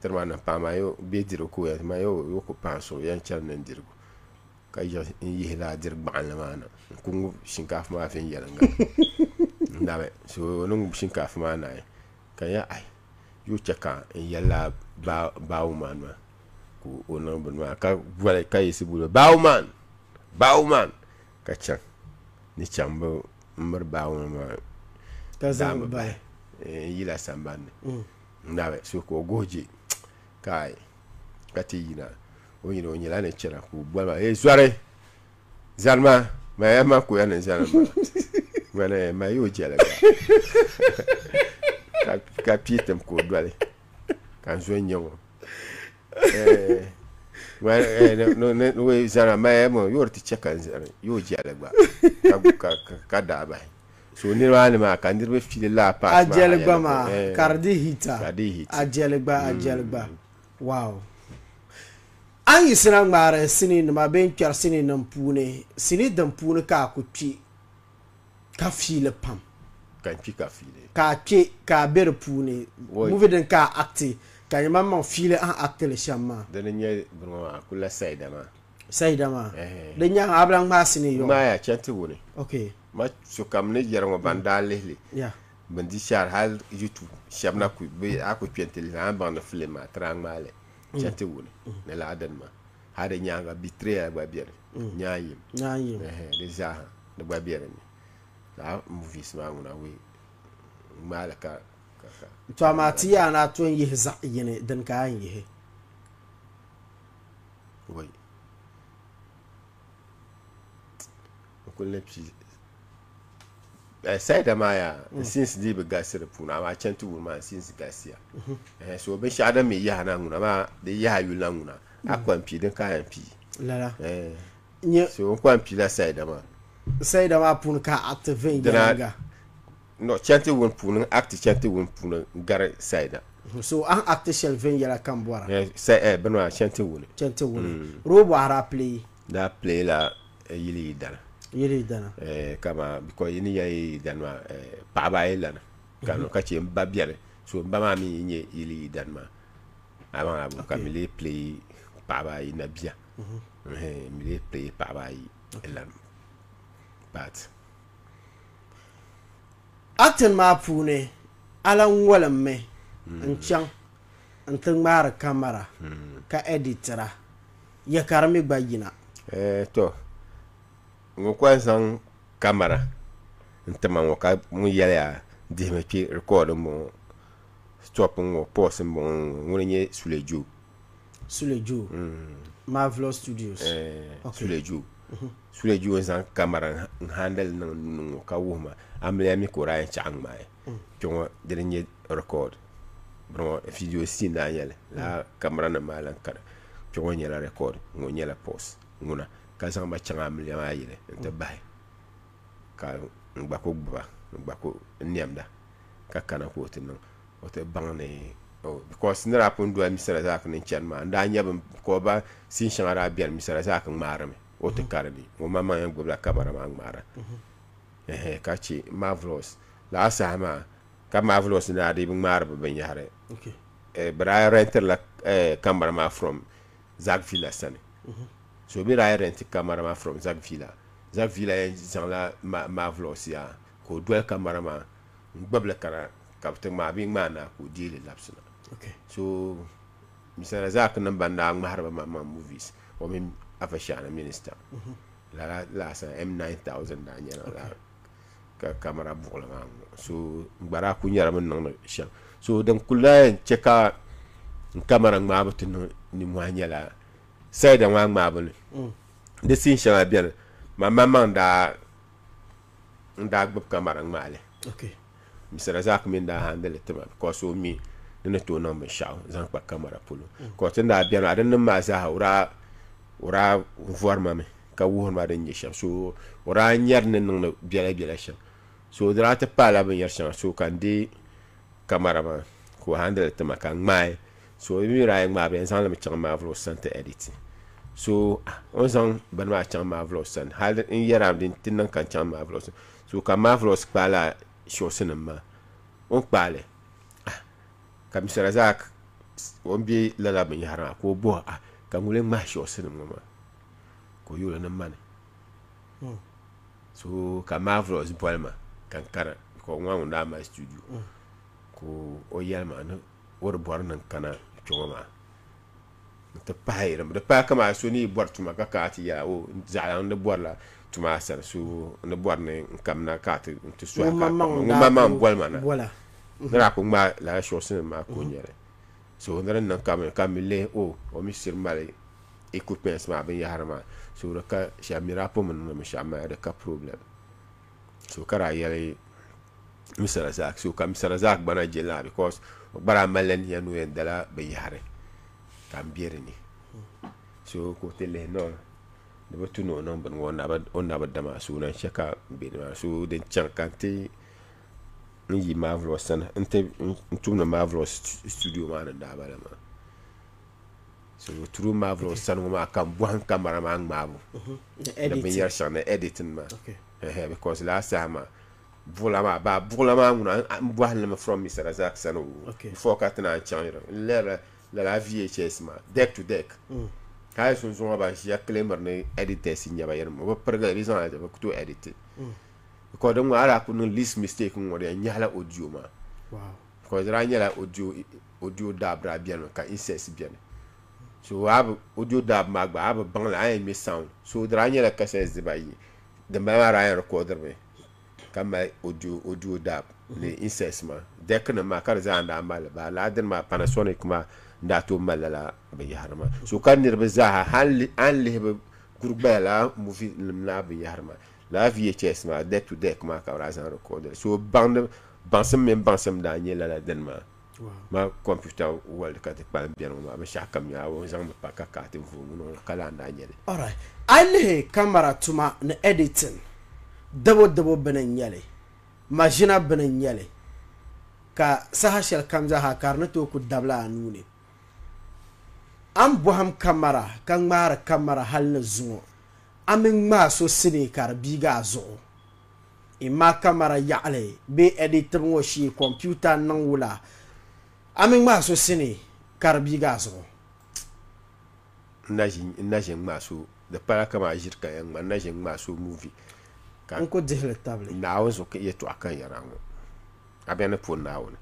tiri ma ni paɣa maa bee dirigu ka o yɛn maa o ku paai n suhu yɛn chɛni ni n dirigu ka yiɣisi n yihi laa diri gbaɣanli maa na n ku ŋubi shinkaafa maa viɛnyɛlinga n nabi so o ni ŋubi shinkaafa maa naai ka n yɛli ai yoo chɛ ka n yɛli laa baawu maa maa ka o niŋ bini maa ka boli ka yiɣisi boli baawu maan baawu maan ka chaŋ ni chaŋ bi miri baawuni maa ka zaŋ bahi n yila sambanni n nabi so ka o guhi je kai ka ti yina o yina o nyɛla ni chɛna ka o boli ma ee zɔri zani ma ma ya ma ka o ya ni zani ma ŋmani ma yi o jɛli gba ka pii tim ka o doli ka n zo n nyɛ ŋɔ zana maya mo yori ti chɛ ka n zani yo jɛli gba ka daa bahi so niriba ni maa ka niriba fili laa paati a jɛli gba maa ka di di hita ka di hit a jɛli gba a jɛli gba wow a ni yiɣisina ŋmaari sinii nima bee n kpɛri sinii nim puuni sinii din puuni ka a ku kpi ka fiili pam ka n kpi ka fiili ka a kpe ka a be di puuni movie din ka a acti ka nyɛ maŋmaŋ fiili a ni acti li shɛm maa. Dini n-nyɛ bini ŋɔ maa kulila Saida maa. Saida maa di nyaaŋa a bi lahi ŋmaai sinii yɔɣu. Ŋmaaya chaŋ ti wuni. Ma sokam ni yɛri ŋɔ ban daa lihi li bɛn di shɛhira hali YouTube shɛba na ku bɛ a ku kpe nti lihi a ni baŋ ni filim maa ti daa ŋmaai li chaŋ ti wuni ni lala dini maa. Hali di nyaaŋa Betrayal gba beni Nyaanyim di zaaha di gba be dinni. Lala movies maa ŋuna wee ŋmaali ka ka ka. To amaa ti yaa ni a to n-yihi zaɣ yini dini ka a yɛn yihi? Wei n kuli ni pii Saida maa yaa n scenes dii bi galisi di puuni amaa chani ti wuni maa n scenes galisiya so binshɛɣu din mi yaha na ŋuna maa di yaha yuli na ŋuna a kɔŋ pii din ka a yɛn pii. Lala. So n kɔŋ piila Saida maa. Saida maa puuni ka a acti viɛnyɛliŋga. No, chanti wuni puuni n acti chanti wuni puuni gari Saida. So a ni acti shɛli viɛnyɛla ka n bɔra. Bini maa chanti wuni. Chanti wuni. Role bɔhiri a play? Daa play la yili yidana. Yili yidana. Kama because yi ni yɛli yili yidana maa paɣaba ayi lana ka ka chɛ n ba bɛni so n ba maa mi nyɛ yili yidana maa amaa ka mi lee play paɣaba ayi nabia. Mi lee play paɣaba ayi lan part. Acting maa puuni a lan ŋɔlimmi n-chaŋ nti ŋmaari kamara ka ɛditira, ya ka di mi gba yina. To, ŋun ku yɛn zaŋ kamara n-ti ma ŋɔ ka ŋun yɛliya dihimi kpe record m-bɔŋɔ, stop n-ŋɔ, pause m-bɔŋɔ ŋuni n-nyɛ Sule Joe. Sule Joe, Marvelous Studios. Sule Joe. Sule Joe n-zaŋ kamara n-handle niŋ n nuu ni ŋɔ ka wuhi ma amiliya mi ka o daa yɛn chaɣ ŋmaai kpe ŋɔ di ni nyɛ record bini ŋɔ video scene daa nyɛli lala kamara nim maa lan kani kpe ŋɔ nyɛla record ŋɔ nyɛla pause ŋuna ka zaŋ ma chaŋ amiliya maa yili nti bahi ka n gba ku gbuba n gba ku nɛmda ka kana ka o ti niŋ o ti baŋ ni because ni daa pun doli Mr. Razak ni chani maa n daa nya bini ka o ba scene shɛŋa daa beni Mr. Razak ŋmaarimi o ti kari ni ŋun maŋmaŋ yɛn gbubila kamara maa ŋmaara ka che Marvelous lala saha maa ka Marvelous ni daa dii bi ŋmaari bi binyahari bɛ daa rentirila kamara maa from Zack Villa sani so bɛ daa renti kamara maa from Zack Villa Zack Villa yɛn zaŋla Marvelous yaa ka o doli kamara maa. N gbubili kana ka bi ti ŋmaai bɛ yi ŋmaai naai ka o deei li labisina. So Mr. Razak nim ban daa ŋmahiri bɛ maŋmaŋ movies o mini Afashaani minister lala laasabu M9000 daa nyɛla lala ka kamara buɣili maa ŋɔ so n gba daa kuli nyɛla bɛ ni niŋdi shɛm so din kuli lahi yɛn che ka n kamara ŋmaabu ti niŋ nimmohi nyɛla Saida maa ŋmaabu ni di siin shɛŋa beni man maŋmaŋ daa n daa gbubi kamara ŋmaai li Mr. Razak mi n-daa handle li ti ma because o mi ni ni tooi niŋ binshɛɣu zaŋ kpa kamara polo ka ti ni daa beni maa din nim maa zaaha o daa o daa vɔri ma mi ka wuhiri ma din nyɛ shɛm so o daa nyari ni niŋdi biɛla biɛla shɛm so di daa ti paala binyɛri shɛŋa so ka n deei kamara maa ka o handle li ti ma ka n ŋmaai So o mi daa yɛn ŋmaai bɛ yɛn zaŋ li mi chaŋ Marvelous sani ti edit. So o ni zaŋ bini maa chaŋ Marvelous sani hali n yɛra din ti niŋ ka n chaŋ Marvelous sani. So ka Marvelous kpaai lala shots nim maa o ni kpaai li ka Mister Razak o ni be lala binyahari maa ka o bɔhi ah ka ŋuni ŋmahi shots nim ŋɔ maa ka o yɛli o ni mani. So ka Marvelous boli ma ka n kana ka o ŋɔ ŋun daa mali studio ka o yɛli ma ni o di bɔri ni n kana kpe ŋɔ maa nti pahi di paai kamani so ni yi bɔri tuma ka kana ti yɛli o zaɣila n di bɔrila tuma a sani so n di bɔri ni n kamina ka a ti n-ti sɔhi ka a kpaŋ ma ŋun maŋmaŋ boli ma na ni daa kuli ŋmaai lala shɔɣusinim maa ka o nya li so ni di niŋ ka m mi lihi o o mi shiri mali equipments maa binyɛhiri maa so di ka shɛli mi daa pun bi niŋdi binshɛɣu maa di ka problem so ka daa yɛli Mr. Razak so ka Mr. Razak gba na je laa because o gba daa malila niya ni o yɛn dala binyahari ka n be di ni so ka o ti lihi no di bi tu ni o niŋ bini ŋɔ o na bi da maa so o na chɛ ka n be nimaani so din chaŋ ka n ti n yi Marvelous sani n ti n tumdi Marvelous studio maa ni daa bala maa so through Marvelous sani ŋɔ maa ka n bɔhim kamara maa ŋmaabu ni binyɛri shɛŋa ni editing maa because last saha maa Buɣila maa baa buɣila maa ŋuna n bɔhi li mi from Mister Razak sani o before ka ti naan chaŋ yɛli n lɛrila lala VHS maa deck to deck ka hali sunsuŋɔ ban ʒiya claimiri ni editors n nyɛba yɛli bi pirigili bɛ zaŋla bɛ ku tooi edit because din ŋɔ a daa ku niŋ least mistake n ŋɔ di yɛn nyahila audio maa because di daa nyɛla audio audio dub daa bɛni mi ka insects bɛni so a bi audio dub maa gba a bi baŋ li a yɛn ŋmɛ sound so di daa nyɛla cassettes dibayi din bala maa daa yɛn recordir mi ka mali audio audio dub ni insects maa deck nim maa ka di zaa n daa mali ba laa dini maa Panasonic maa n daa tooi mali lala binyahari maa so ka niriba zaaha hali a ni lihi bi guri gbaya lala movie nim laa binyahari maa lala VHS maa deck to deck maa ka bi daa zaŋ record li so baŋdi baŋsim mini baŋsim daa nyɛ lala dini maa ma computer world ka ti kpalim beni ŋɔ maa binshɛɣu kam nyɛla o zaŋmi pa ka ka ti vooi ŋuni ŋɔ ka lahi daa nyɛli. Alright. A yi lihi camera tuma ni editing dabo dabo bini n-nyɛ li, maʒina bini n-nyɛ li, ka saha shɛli kam zaa ha ka di ni tooi ku dabila a nuu ni. A ni bɔhim camera ka ŋmaari camera hali ni zuŋɔ, a mi ŋmaai so sinii ka di biigi a zuɣu. Imma kamara yaɣili bee ɛditibu ŋɔ shee kɔmputa n-niŋ wula, a mi ŋmaai so sinii ka di biigi a zuɣu? N na ʒi n na ʒi ŋmaai so, di pala kamani ʒiri ka yɛn ŋma, n na ʒi ŋmaai so movie ka N ku dihi li tabili. Naawuni zuɣu yɛtɔɣa ka n yɛra ŋɔ, a bɛ ni po Naawuni.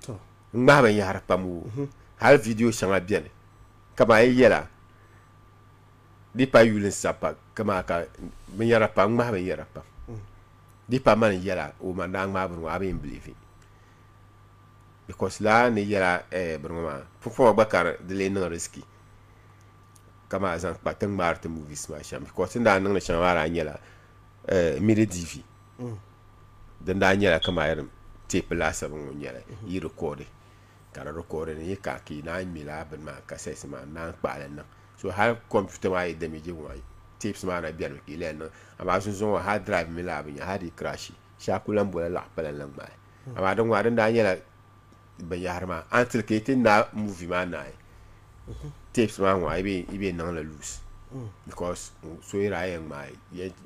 To. N ŋmahi binyɛhiri pam o, hali video shɛŋa beni kamani yi yɛla Di pa yuli n-sabi pa kaman ka binyɛra pam, ŋmahi binyɛra pam. Di pa mani yɛla o ma daa ŋmaai bini ŋɔ a bi yɛn biliivi because lala ni yɛla bini ŋɔ maa pumpɔŋɔ gba ka di lee niŋ risky kaman a zaŋ kpa ti ni ŋmaari ti movies maa shɛm because ti ni daa niŋdi shɛŋa maa daa nyɛla mini DV din daa nyɛla kaman tape laasabu ŋɔ n-nyɛli yi record ka di record ni yi ka ka yi naan ŋme lala bini maa cassettes maa n-naan kpaai li niŋ. So hali computer maa yi damage ŋɔ tapes maa na beni mi ka yi lahi niŋ amaa zunzuŋɔ hard drive mi laa bi nya hali di yi crash shee a ku lahi bola laɣa pala n-lahi ŋmaai amaa din ŋɔ din daa nyɛla binyahari maa until ka yi ti naai movie maa naai tapes maa ŋɔ yi bee niŋ li loose because so yi daa yɛn ŋmaai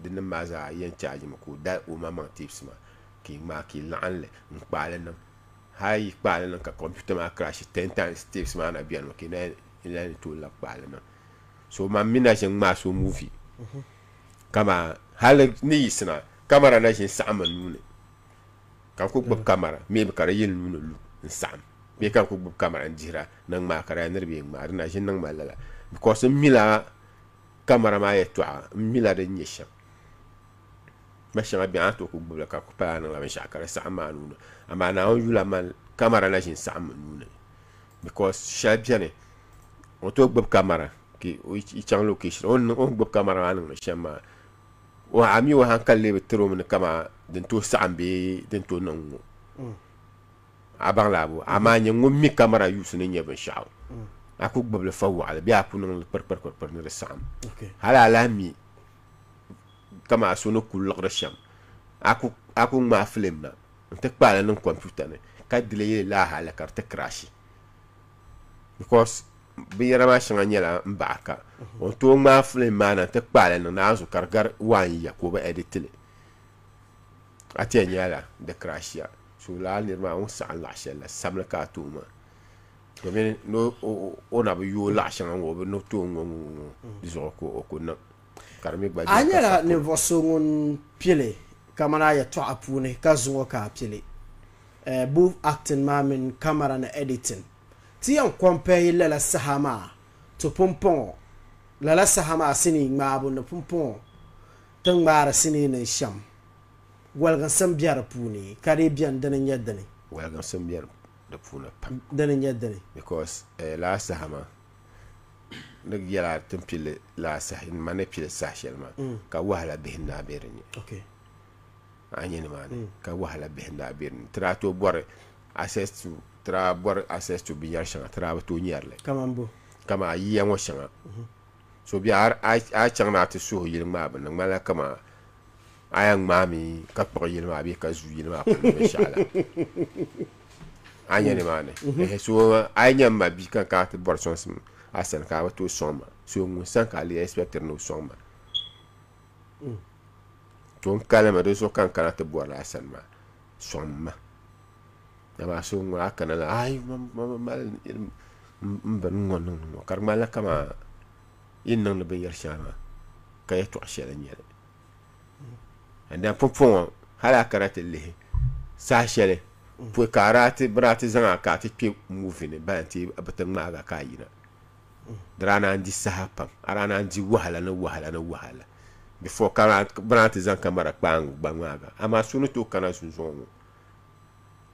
di nim maa zaa yɛn charge mi ka o da o maŋmaŋ tapes maa ka yi ŋmaai ka yi laɣim li n-kpaai li niŋ hali yi kpaai li niŋ ka computer maa crash 10 times tapes maa na beni mi ka yi na N lahi ni tooi labi kpaali niŋ. So man mi na ʒin ŋmaai so movie kaman hali ni yiɣisina kamara na ʒin saɣim n nuu ni. Ka n ku gbubi kamara maybe ka di yili nuu ni lu n saɣim bee ka n ku gbubi kamara n dihira ni n ŋmaai ka di yaa niriba yɛn ŋmaai di na ʒini niŋ ma lala because n mila kamara maa yɛltɔɣa n mila din nyɛ shɛm. Gba shɛŋa beni a ni tooi ku gbubili ka ku pala a niŋla binshɛɣu ka di saɣim a nuu ni amaa Naawuni yula man kamara na ʒini saɣim n nuu ni because shɛli beni o tooi gbubi kamara ka yi chaŋ location o ni gbubi kamara maa niŋdi shɛm maa a mi o hankali lee bi tiri o mi ni kaman din tooi saɣim bee din tooi niŋ ŋ-ŋɔ a baŋ la bo amaa nyɛ ŋun mi kamara use ni nyɛ binshɛɣu a ku gbubili fa waɣili bee a ku niŋli kpirikpirikpirikpiri ni di saɣim hali a lahi mi kaman so ni ku liɣiri shɛm a ku ŋmaai filim na n-ti kpaai li niŋ kɔmputa ni ka di lee laa hali ka di ti kirashi because binyɛra maa shɛŋa nyɛla m baɣa ka o ni tooi ŋmaai filim maa na nti kpaai li niŋ naanzu ka di gari one year ka o bi edit li a ti yɛn nyɛla di kirashiya so lala niri maa ŋun saɣim laɣ shɛli la samli ka a ti o maa domin ni o na bi yooi laɣ shɛŋa ŋɔ o bi ni tooi ŋɔ ŋɔ ŋɔ di zuɣu ka o ku niŋ ka di mi gba A nyɛla ninvuɣ so ŋun pili kamani a yɛtɔɣa puuni ka zuŋɔ ka a pili both acting maa mini camera ni editing. Ti yɛn compare lala saha maa to pumpɔŋɔ lala saha maa sinii ŋmaabu ni pumpɔŋɔ ti ni ŋmaari sinii nim shɛm. Waliginsim be di puuni ka di beni dini n-nyɛ dini? Waliginsim be di puuni pam. Dini n-nyɛ dini? Because lala saha maa ni yɛla ti ni pili lala saha ma ni pili saha shɛli maa ka wahala bihi n-daa be di ni. A nya nimaani ka wahala bihi n-daa be di ni. Ti daa tooi bɔri access to ti daa bɔri access to binyɛr shɛŋa ti daa bi tooi nyari li. Kaman bo? Kaman yiya ŋɔ shɛŋa. So bɛ a a chaŋ ni a ti suhi yili ŋmaa bini di ŋmanila kaman a yɛn ŋmaami ka kpuɣi yili maa bee ka zuui yili maa puuni binshɛɣu la. A nya nimaani. Ɛhɛ so a yi nya m ma bia ka n kana ti bɔri sɔŋsim a sani ka a bi tooi sɔŋ ma so ŋun sani ka a lee expectiri ni o sɔŋ ma. To n kalimi di zuɣu ka n kana ti bɔrila a sani maa sɔŋm ma. Amaa so ŋun a kana la ai mali n bini ŋɔ niŋ ŋɔ ka di ŋmanila kaman yi ni niŋdi binyɛr shɛŋa maa ka yɛtɔɣ shɛli n-nyɛ li. And then pumpɔŋɔ hali a kana ti lihi saha shɛli pɔi ka a daa ti bɛ daa ti zaŋ a ka a ti kpe movie ni balan ti bɛ ti ŋmaagi a ka a yina. Di daa naan di saha pam a daa naan di wahala ni wahala ni wahala before ka bɛ naan ti zaŋ kamara kpaangu gba ŋmaagi a. Amaa so ni tooi kana zunzuŋɔ ŋɔ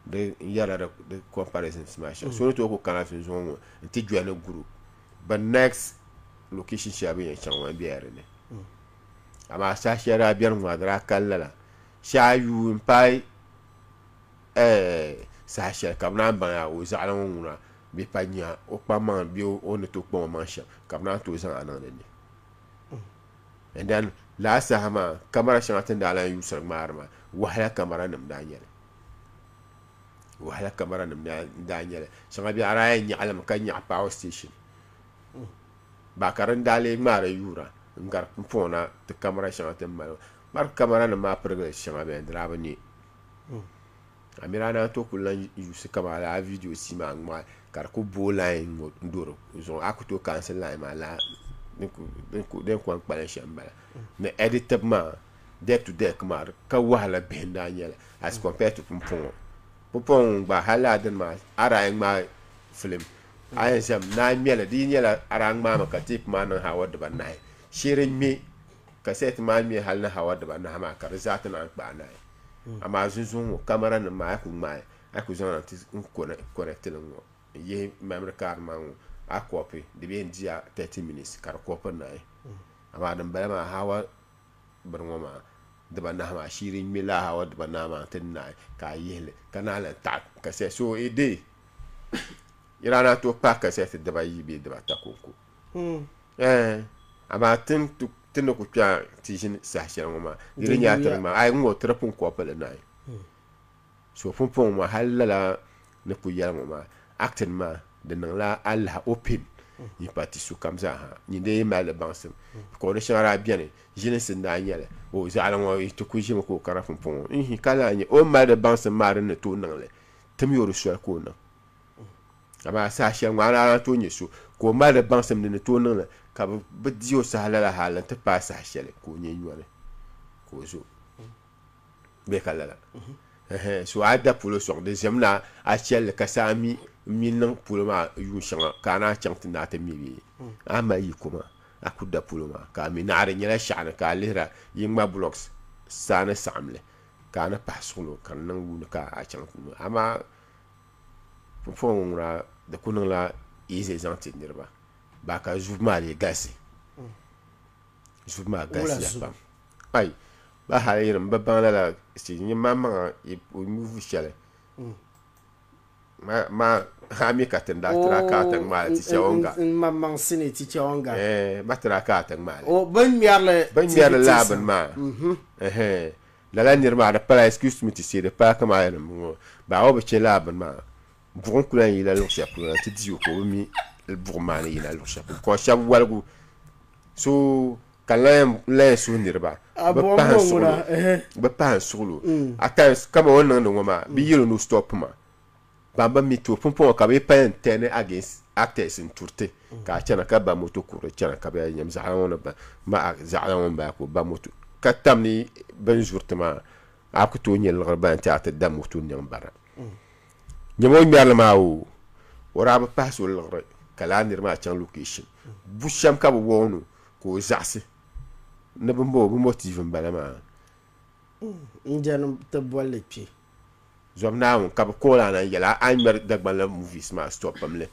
di n yɛrila di comparisons maa shɛm so ni tooi ku kana zunzuŋɔ ŋɔ n ti join group bɛ next location shɛli bɛ yɛn chaŋ ŋɔ n bela di ni. Amaa saha shɛli daa beni ŋɔ di daa kani lala shee a yuui m paai saha shɛli ka bɛ naan baŋ yaa o zaɣila ŋɔ ŋuna bɛ pa nya o kpaŋmaŋ bee o ni tooi kpaŋ o maŋ shɛm ka bɛ naan tooi zaŋ a niŋ di ni. And then lala saha maa kamara shɛŋa ti ni daa lahi yuusiri ŋmaari maa wahala kamara nim daa nyɛli wahala kamara nim daa nyɛli shɛŋa bɛ a daa yɛn nyaɣi limi ka nyaɣi power station ba ka din daa lee ŋmaari yuura n gari pumpɔŋɔ na ti kamara shɛŋa ti ni mali ŋmari kamara nim maa pirigili shɛŋa bɛni di daa bi ne A mini a naan tooi kuli lahi yuusi kamani lala viidiyo sii maa ŋmaai ka di ku booi lain ŋɔ n-do di zuɣu a ku tooi kaansi lain maa lala din ku yɛn kpalim shɛm m-bala. Ni ɛditibu maa dɛk tu dɛk maa di ka wahala bihi n-daa nyɛ li as compared to pumpɔŋɔ. Pumpɔŋɔ ŋun gba hali lala dini maa a daa yɛn ŋmaai filim a yɛn ʒɛmi ni a ŋme li di yi nyɛla a daa ŋmaami ka teepu maa niŋ hawa dibanahi shee di ŋme kasɛti maa ŋme hali ni hawa dibanahi maa ka di zaa ti naan kpaai naai. Amaa zunzuŋ ŋɔ kamara nim maa a ku ŋmaai a ku zaŋ na ti connect li ŋɔ n yihi memory card maa ŋɔ a copy di bee n diya 30 minutes ka di copy naai amaa din bala maa hawa bini ŋɔ maa dibanahi maa shiri ŋme laa hawa dibanahi maa ti naai ka a yihili ka naan lahi taɣi kasɛt so a day yi daa naan tooi kpaai kasɛt dibayi bee dibata konko Ɛɛn, amaa ti ni ti ni ku kpɛha ti ʒini saha shɛli ŋɔ maa, di di nyɛla ti di ŋmaa, ayi ŋ-ŋɔ ti di pun kɔpi li naai. So pumpɔŋɔ maa hali lala ni ku yɛli ŋɔ maa, acting maa di niŋla alaha open n-pa ti sokam zaa ha, nyin dee yi mali di baŋsim because di shɛŋa daa beni ʒilinsi n-daa nyɛ li, o zaɣili ŋɔ yi ti ku ʒimi ka o kana pumpɔŋɔ, n-hi ka lahi nyɛ o ni mali di baŋsim maa din ni tooi niŋ li, timi o di soli ka o niŋ. Amaa saha shɛli ŋɔ a daa tooi nyɛ so ka o mali di baŋsim din ni tooi niŋ li ka bɛ di o saha lala hali nti paai saha shɛli ka o nyɛ nyɔni ka o zo bee ka lala. Ɛhɛn, so a da polo sɔŋ di ʒɛmi ni a chɛli li ka saa mi m-mi niŋ polo maa yuun shɛŋa ka a naan chaŋ ti ni a ti mi bee a mali yiko maa a ku da polo maa ka a mi naɣa di nyɛla shɛɣu ni ka a lihira yi ŋma blocks saa ni saɣim li ka a ni pahi suɣulo ka di niŋ yuuni ka a chaŋ ti mi amaa pumpɔŋɔ ŋɔ ŋuna di ku niŋla easy zaŋ ti niriba baa ka zubu maa lee galisi zubu maa galisiya pam ai ba hali yiri m bi baŋ lala stage nyɛ maŋmaŋa movie shɛli ma a mi ka ti daa tira ka ti ŋmaali Tichawonga n maŋmaŋ sini Tichawonga eh ma tira ka ti ŋmaali o bin ŋmɛrili bin ŋmɛrili laa bini maa eh lala niri maa di pala excuse me to say di pala kamani yɛli n bɔŋɔ baa o bi chɛ laa bini maa buɣim ku lahi yina luɣ shɛli polo na nti di o ka o bi mi buɣim maa ni yina luɣ shɛli polo ka shɛba waligu so ka n lahi yɛn suhi niriba bɛ pahi n suɣilo at times kaman o ni niŋdi ŋɔ maa bɛ yɛl o ni o stop ma ban bi mi to pumpɔŋɔ ka bɛ yi paya n-turn against actors n-turiti ka a chana ka ba moto kurili chana ka bɛ yɛli nyam zaɣila ŋɔ ni ba ma zaɣila ŋɔ m-bala ka o ba moto ka tam ni bɛ ni zuri ti maa a ku tooi nya liɣiri ban ti a ti da moto niŋ bara. Nyama o ŋmɛrili maa o, o daa bi pahi so liɣiri ka lala niri maa chaŋ location bu shɛm ka bi warn o ka o zaɣisi ni bɛ mo TV m-bala maa. N jɛni ti bolli kpe. Zom Naawuni ka bɛ call a na n-yɛli a a ni ŋmɛri Dagbanli movies maa stop li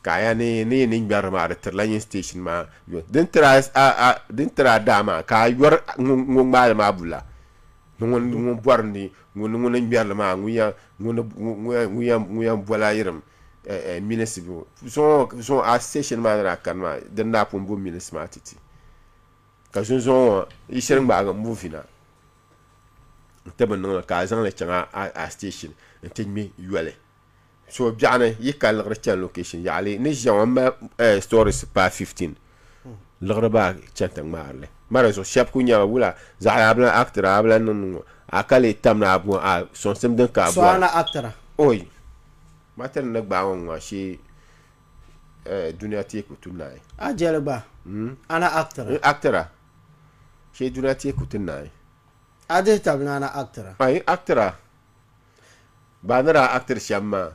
ka a ya ni ni yi ni ŋmɛri maa di tirila nyin station maa yoli. Din tiri a din tiri a daa maa ka a yɔri ŋun ŋmaali maa bula ni ŋun ŋun bɔri ni ŋun ŋun ni ŋmɛri li maa ŋun yɛn ŋun ŋun ŋun yɛn boli a yirim minisi zuŋɔ zuŋɔ a station maa ni daa kani maa din daa pun bo minisi maa ti ti ka zunzuŋɔ ŋɔ yi shiri ŋmaagi movie na n ti bi niŋli ka a zaŋli chaŋ a station n ti ŋme yoli. So biɛɣuni yi ka liɣiri chani location yaɣili ni ʒiya ŋɔ m mali stories paai 15 liɣiri baa chani ti ŋmaari li ma di zuɣu shɛba ku nyɛba wula zaɣili a bi lahi actira a bi lahi niŋ ŋɔ a ka lee tam ni a bo a sɔŋsim din ka a So a na actira? Oi ma ti ni ni gbaai ŋɔ ŋɔ shee dunia teeku ti naai. A jɛli gba a na actira? N actira shee dunia teeku ti naai. A dihi tab ni a na actira? Ai n actira. Ba ni daa actiri shɛm maa,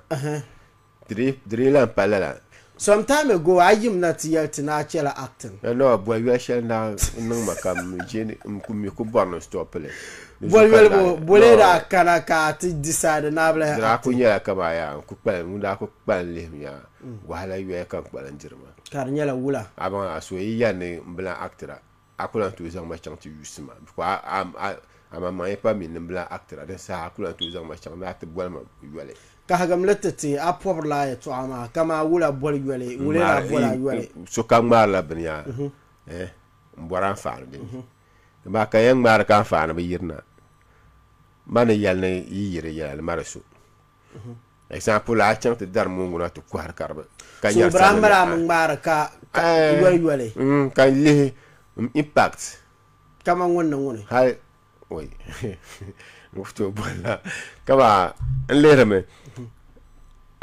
di dii lahi pa lala. Some time ago a yim na ti yɛli ti ni a chɛla acting. No, boli yoli shɛli n-daa niŋ ma ka m je n ku mi ku bɔri ni n stop li. Boli yoli bo, boli daa kana ka a ti decide ni a bi lahi acting. Di daa ku nyɛla kaman yaa n ku kpalim, ŋun daa ku kpalim lihim yaa wahala yoya ka n kpalim diri ma. Ka di nyɛla wula? A baŋ a so yi yɛli ni m bi lahi actira A ku lan tooi zaŋ ma chaŋ ti yuusi ma, because a maŋmaŋ yi pa mi ni m bi lan actira, din saha a ku lan tooi zaŋ ma chaŋ ni a ti boli ma yoli. Kahigim li ti ti, a pɔbirila a yɛtɔɣa maa kaman a wula boli yoli, wula daa boli a yoli. Sokam ŋmaarila bini yaa, eh, m-bɔri anfaani bini. Amaa ka yɛn ŋmaari ka anfaani bi yirina, ma ni yɛli ni yi yi di yɛla ni ma di so. Example, a chaŋ ti dari moongu na ti kɔhiri ka di bi ka nyari So bɛ daa mali a mi ŋmaari ka yoli yoli? Ka n lihi impact. Kaman ŋuni ni ŋuni? Hali oi n ku tooi boli la kaman n lihirimi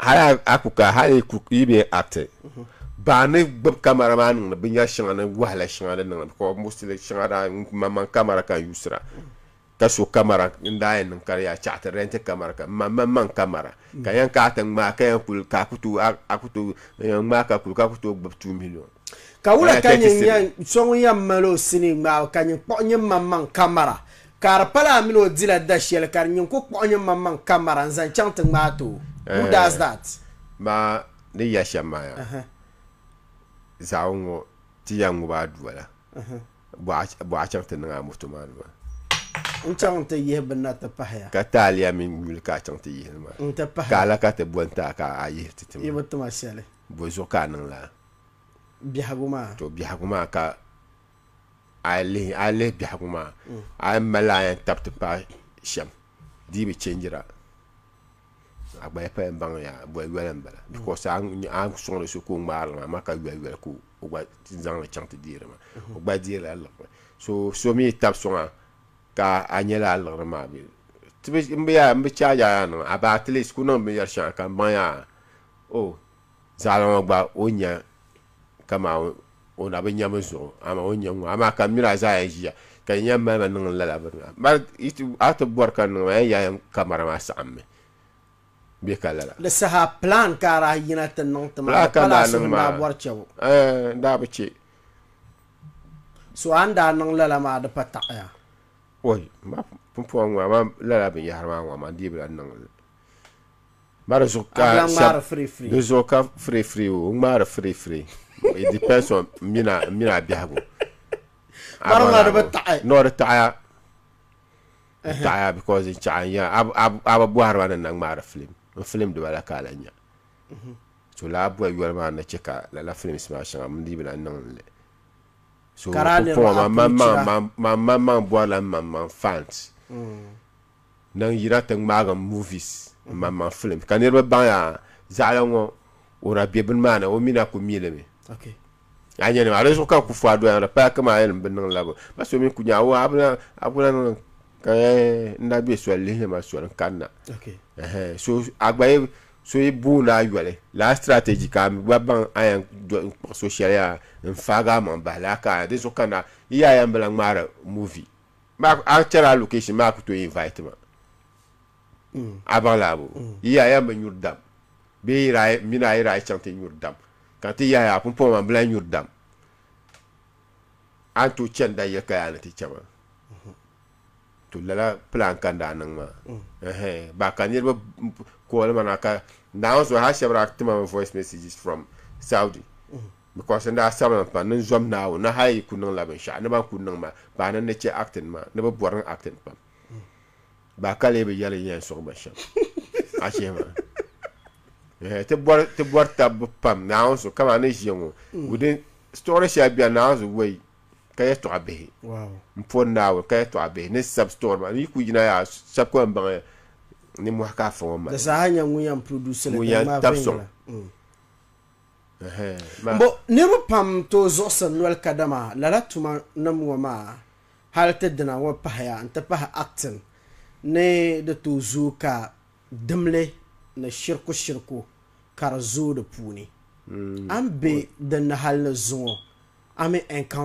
hali a ku ka hali yi bɛ acti baa ni gbubi kamara maa niŋdi binyɛri shɛŋa ni wahala shɛŋa di niŋdi because mostly shɛŋa daa maŋmaŋ kamara ka n usira. Ka so kamara n daa yɛn niŋ ka di yaa chaɣ ti rɛnti kamara ka m maŋmaŋ kamara ka yɛn ka a ti ŋmaai ka yɛn kuli ka a ku tooi a ku tooi n yɛn ŋmaai ka kuli ka ku tooi gbubi 2 million. Ka wula ka nyin yɛn so ŋun yɛn mali o sinii ŋmaabu ka nyin kpuɣi nyin maŋmaŋ kamara ka di pala a mini o dila da shɛli ka di nyin ku kpuɣi nyin maŋmaŋ kamara n zaŋ chaŋ ti ŋmaai ti o? Who does that? Maa ni ya shɛm maa yaa zaawuni ŋɔ ti yɛn ŋubi a dua la. Bɔ a chaŋ ti niŋ a moto maa ni maa? N chaŋ ti yihi bini na ti pahi ya. Ka taaliya mini nyuli ka a chaŋ ti yihi li maa? N ti pahi ya. Ka a la ka ti bo n-ti a ka a yihi ti ti ma? Yi bi ti ma shɛli. Bɔ zuɣu ka a niŋ lala? Biɛhigu maa. To biɛhigu maa ka a lihi, a lihi biɛhigu maa, a yi mali a yɛn tabi ti paai shɛm, di yi bi chɛnjira. A gba yi paya baŋ yaa boli yoli n bala because a ni sɔŋdi so ka o ŋmaari li maa amaa ka yoli yoli ka o gba zaŋli chaŋ ti deeri maa o gba deerila liɣiri so so mi tabi sɔŋ a ka a nyɛla a liɣiri maa bɛ n bi yaa n bi chaaji a yaa niŋ a ba at least ku niŋ binyɛri shɛŋa ka n baŋ yaa o zaɣila ŋɔ gba o nya kaman o na bi nya mi zuɣu amaa o nya ŋɔ amaa ka m mini a zaa yɛn ʒiya. Ka yi yɛn mali ma niŋ lala bini maa. Mali yi ti a ti bɔri ka niŋ ma yɛn yaa kamara maa saɣimmi bee ka lala. Di saha plan ka a daa yina ti niŋ ti maa Plan di ka n pala daa a suhu niŋ n daa maa. bɔri chɛbu. Ɛɛh n daa bi chɛ. So a ni daa niŋ lala maa di pa taɣiya. Oi m ba pumpɔŋɔ ŋɔ amaa lala binyɛhiri maa ŋɔ amaa n dii bi lahi niŋ li. Ma di zuɣu A ka bi lahi shɛba ŋmaari free free. di zuɣu ka free free o ŋmaari free free it depends on m mini a m mini a biɛhigu. A Mari baŋ ŋɔ di bi a taɣi. No di taɣiya di taɣiya because n chaɣi n nya a a a bi bɔhiri ma ni n na ŋmaari film n film dibala ka a lahi nya. So lala bɔhi yoli maa ni chɛ ka lala films maa shɛŋa m dii bi lahi niŋ li. So Ka daa niriba pumpɔŋɔ man approach a. maŋ maŋ bɔrila m maŋmaŋ fans. Niŋ yina ti ŋmaagi movies n maŋmaŋ film ka niriba baŋ yaa zaɣila ŋɔ o na be bini maa ni o mi na ku mi li mi. A nya ni maa di zuɣu ka ku fo a doya di paya kaman a yɛn bi niŋ la ba so mi ku nya a bi na niŋ ka n na be soli lihili ma soli n kanna. So a gba yi so yi booni a yoli lala strategy ka a mi gba baŋ a yɛn kpuɣi so shɛli yaa n faagi a maŋ bahi lala ka di zuɣu ka na yi yaa yɛn bi lahi ŋmaari movie. Maa a chɛri a location maa ku tooi invite ma. A baŋ laa bo? Yi yaa yɛn bi nyuri dam bee yi daa mini a yi daa chaŋ ti nyuri dam ka ti yahi a pumpɔŋɔ maa m bi lahi nyuri dam. A ni tooi chani dayili ka yaa ni ti chɛ ma. To lala plan ka n daa niŋ maa. Ɛhɛn ba ka niriba call ma na ka Naawuni zuɣu hali shɛba daa ti ma voice messages from Saudi. Because n daa sabila mi pam ni n zom Naawuni ni hali yi ku niŋla binshɛɣu ni ban ku niŋ ma baa ni n ni chɛ acting maa ni bɛ bɔri ni acting pam baa ka lee bi yɛli n yɛn sɔŋ ba shɛm a chihi maa eh, ti bɔri ti bɔri tabbu pam Naawuni so kaman ni ʒiya ŋɔ within story shɛli bɛni Naawuni so wei ka yɛtɔɣa bihi n pɔri Naawuni ka yɛtɔɣa bihi ni sab story maa ni yi ku yina yaa shɛba ku yɛn baŋ nimmohi ka afa ŋɔ Di mali saha nyɛ ŋun yɛn produce li ŋun ka yɛn ŋmaai tabi viɛnyɛla. sɔŋ Bo niriba pam tooi zuɣusiri noli kadama lala tuma nim ŋɔ maa hali ti dina ŋɔ pahiya n-ti pahi acting ni di tooi zooi ka dimli ni shiriku shiriku ka di zooi di puuni. A ni be din ni hali ni zuŋɔ a mi encounter.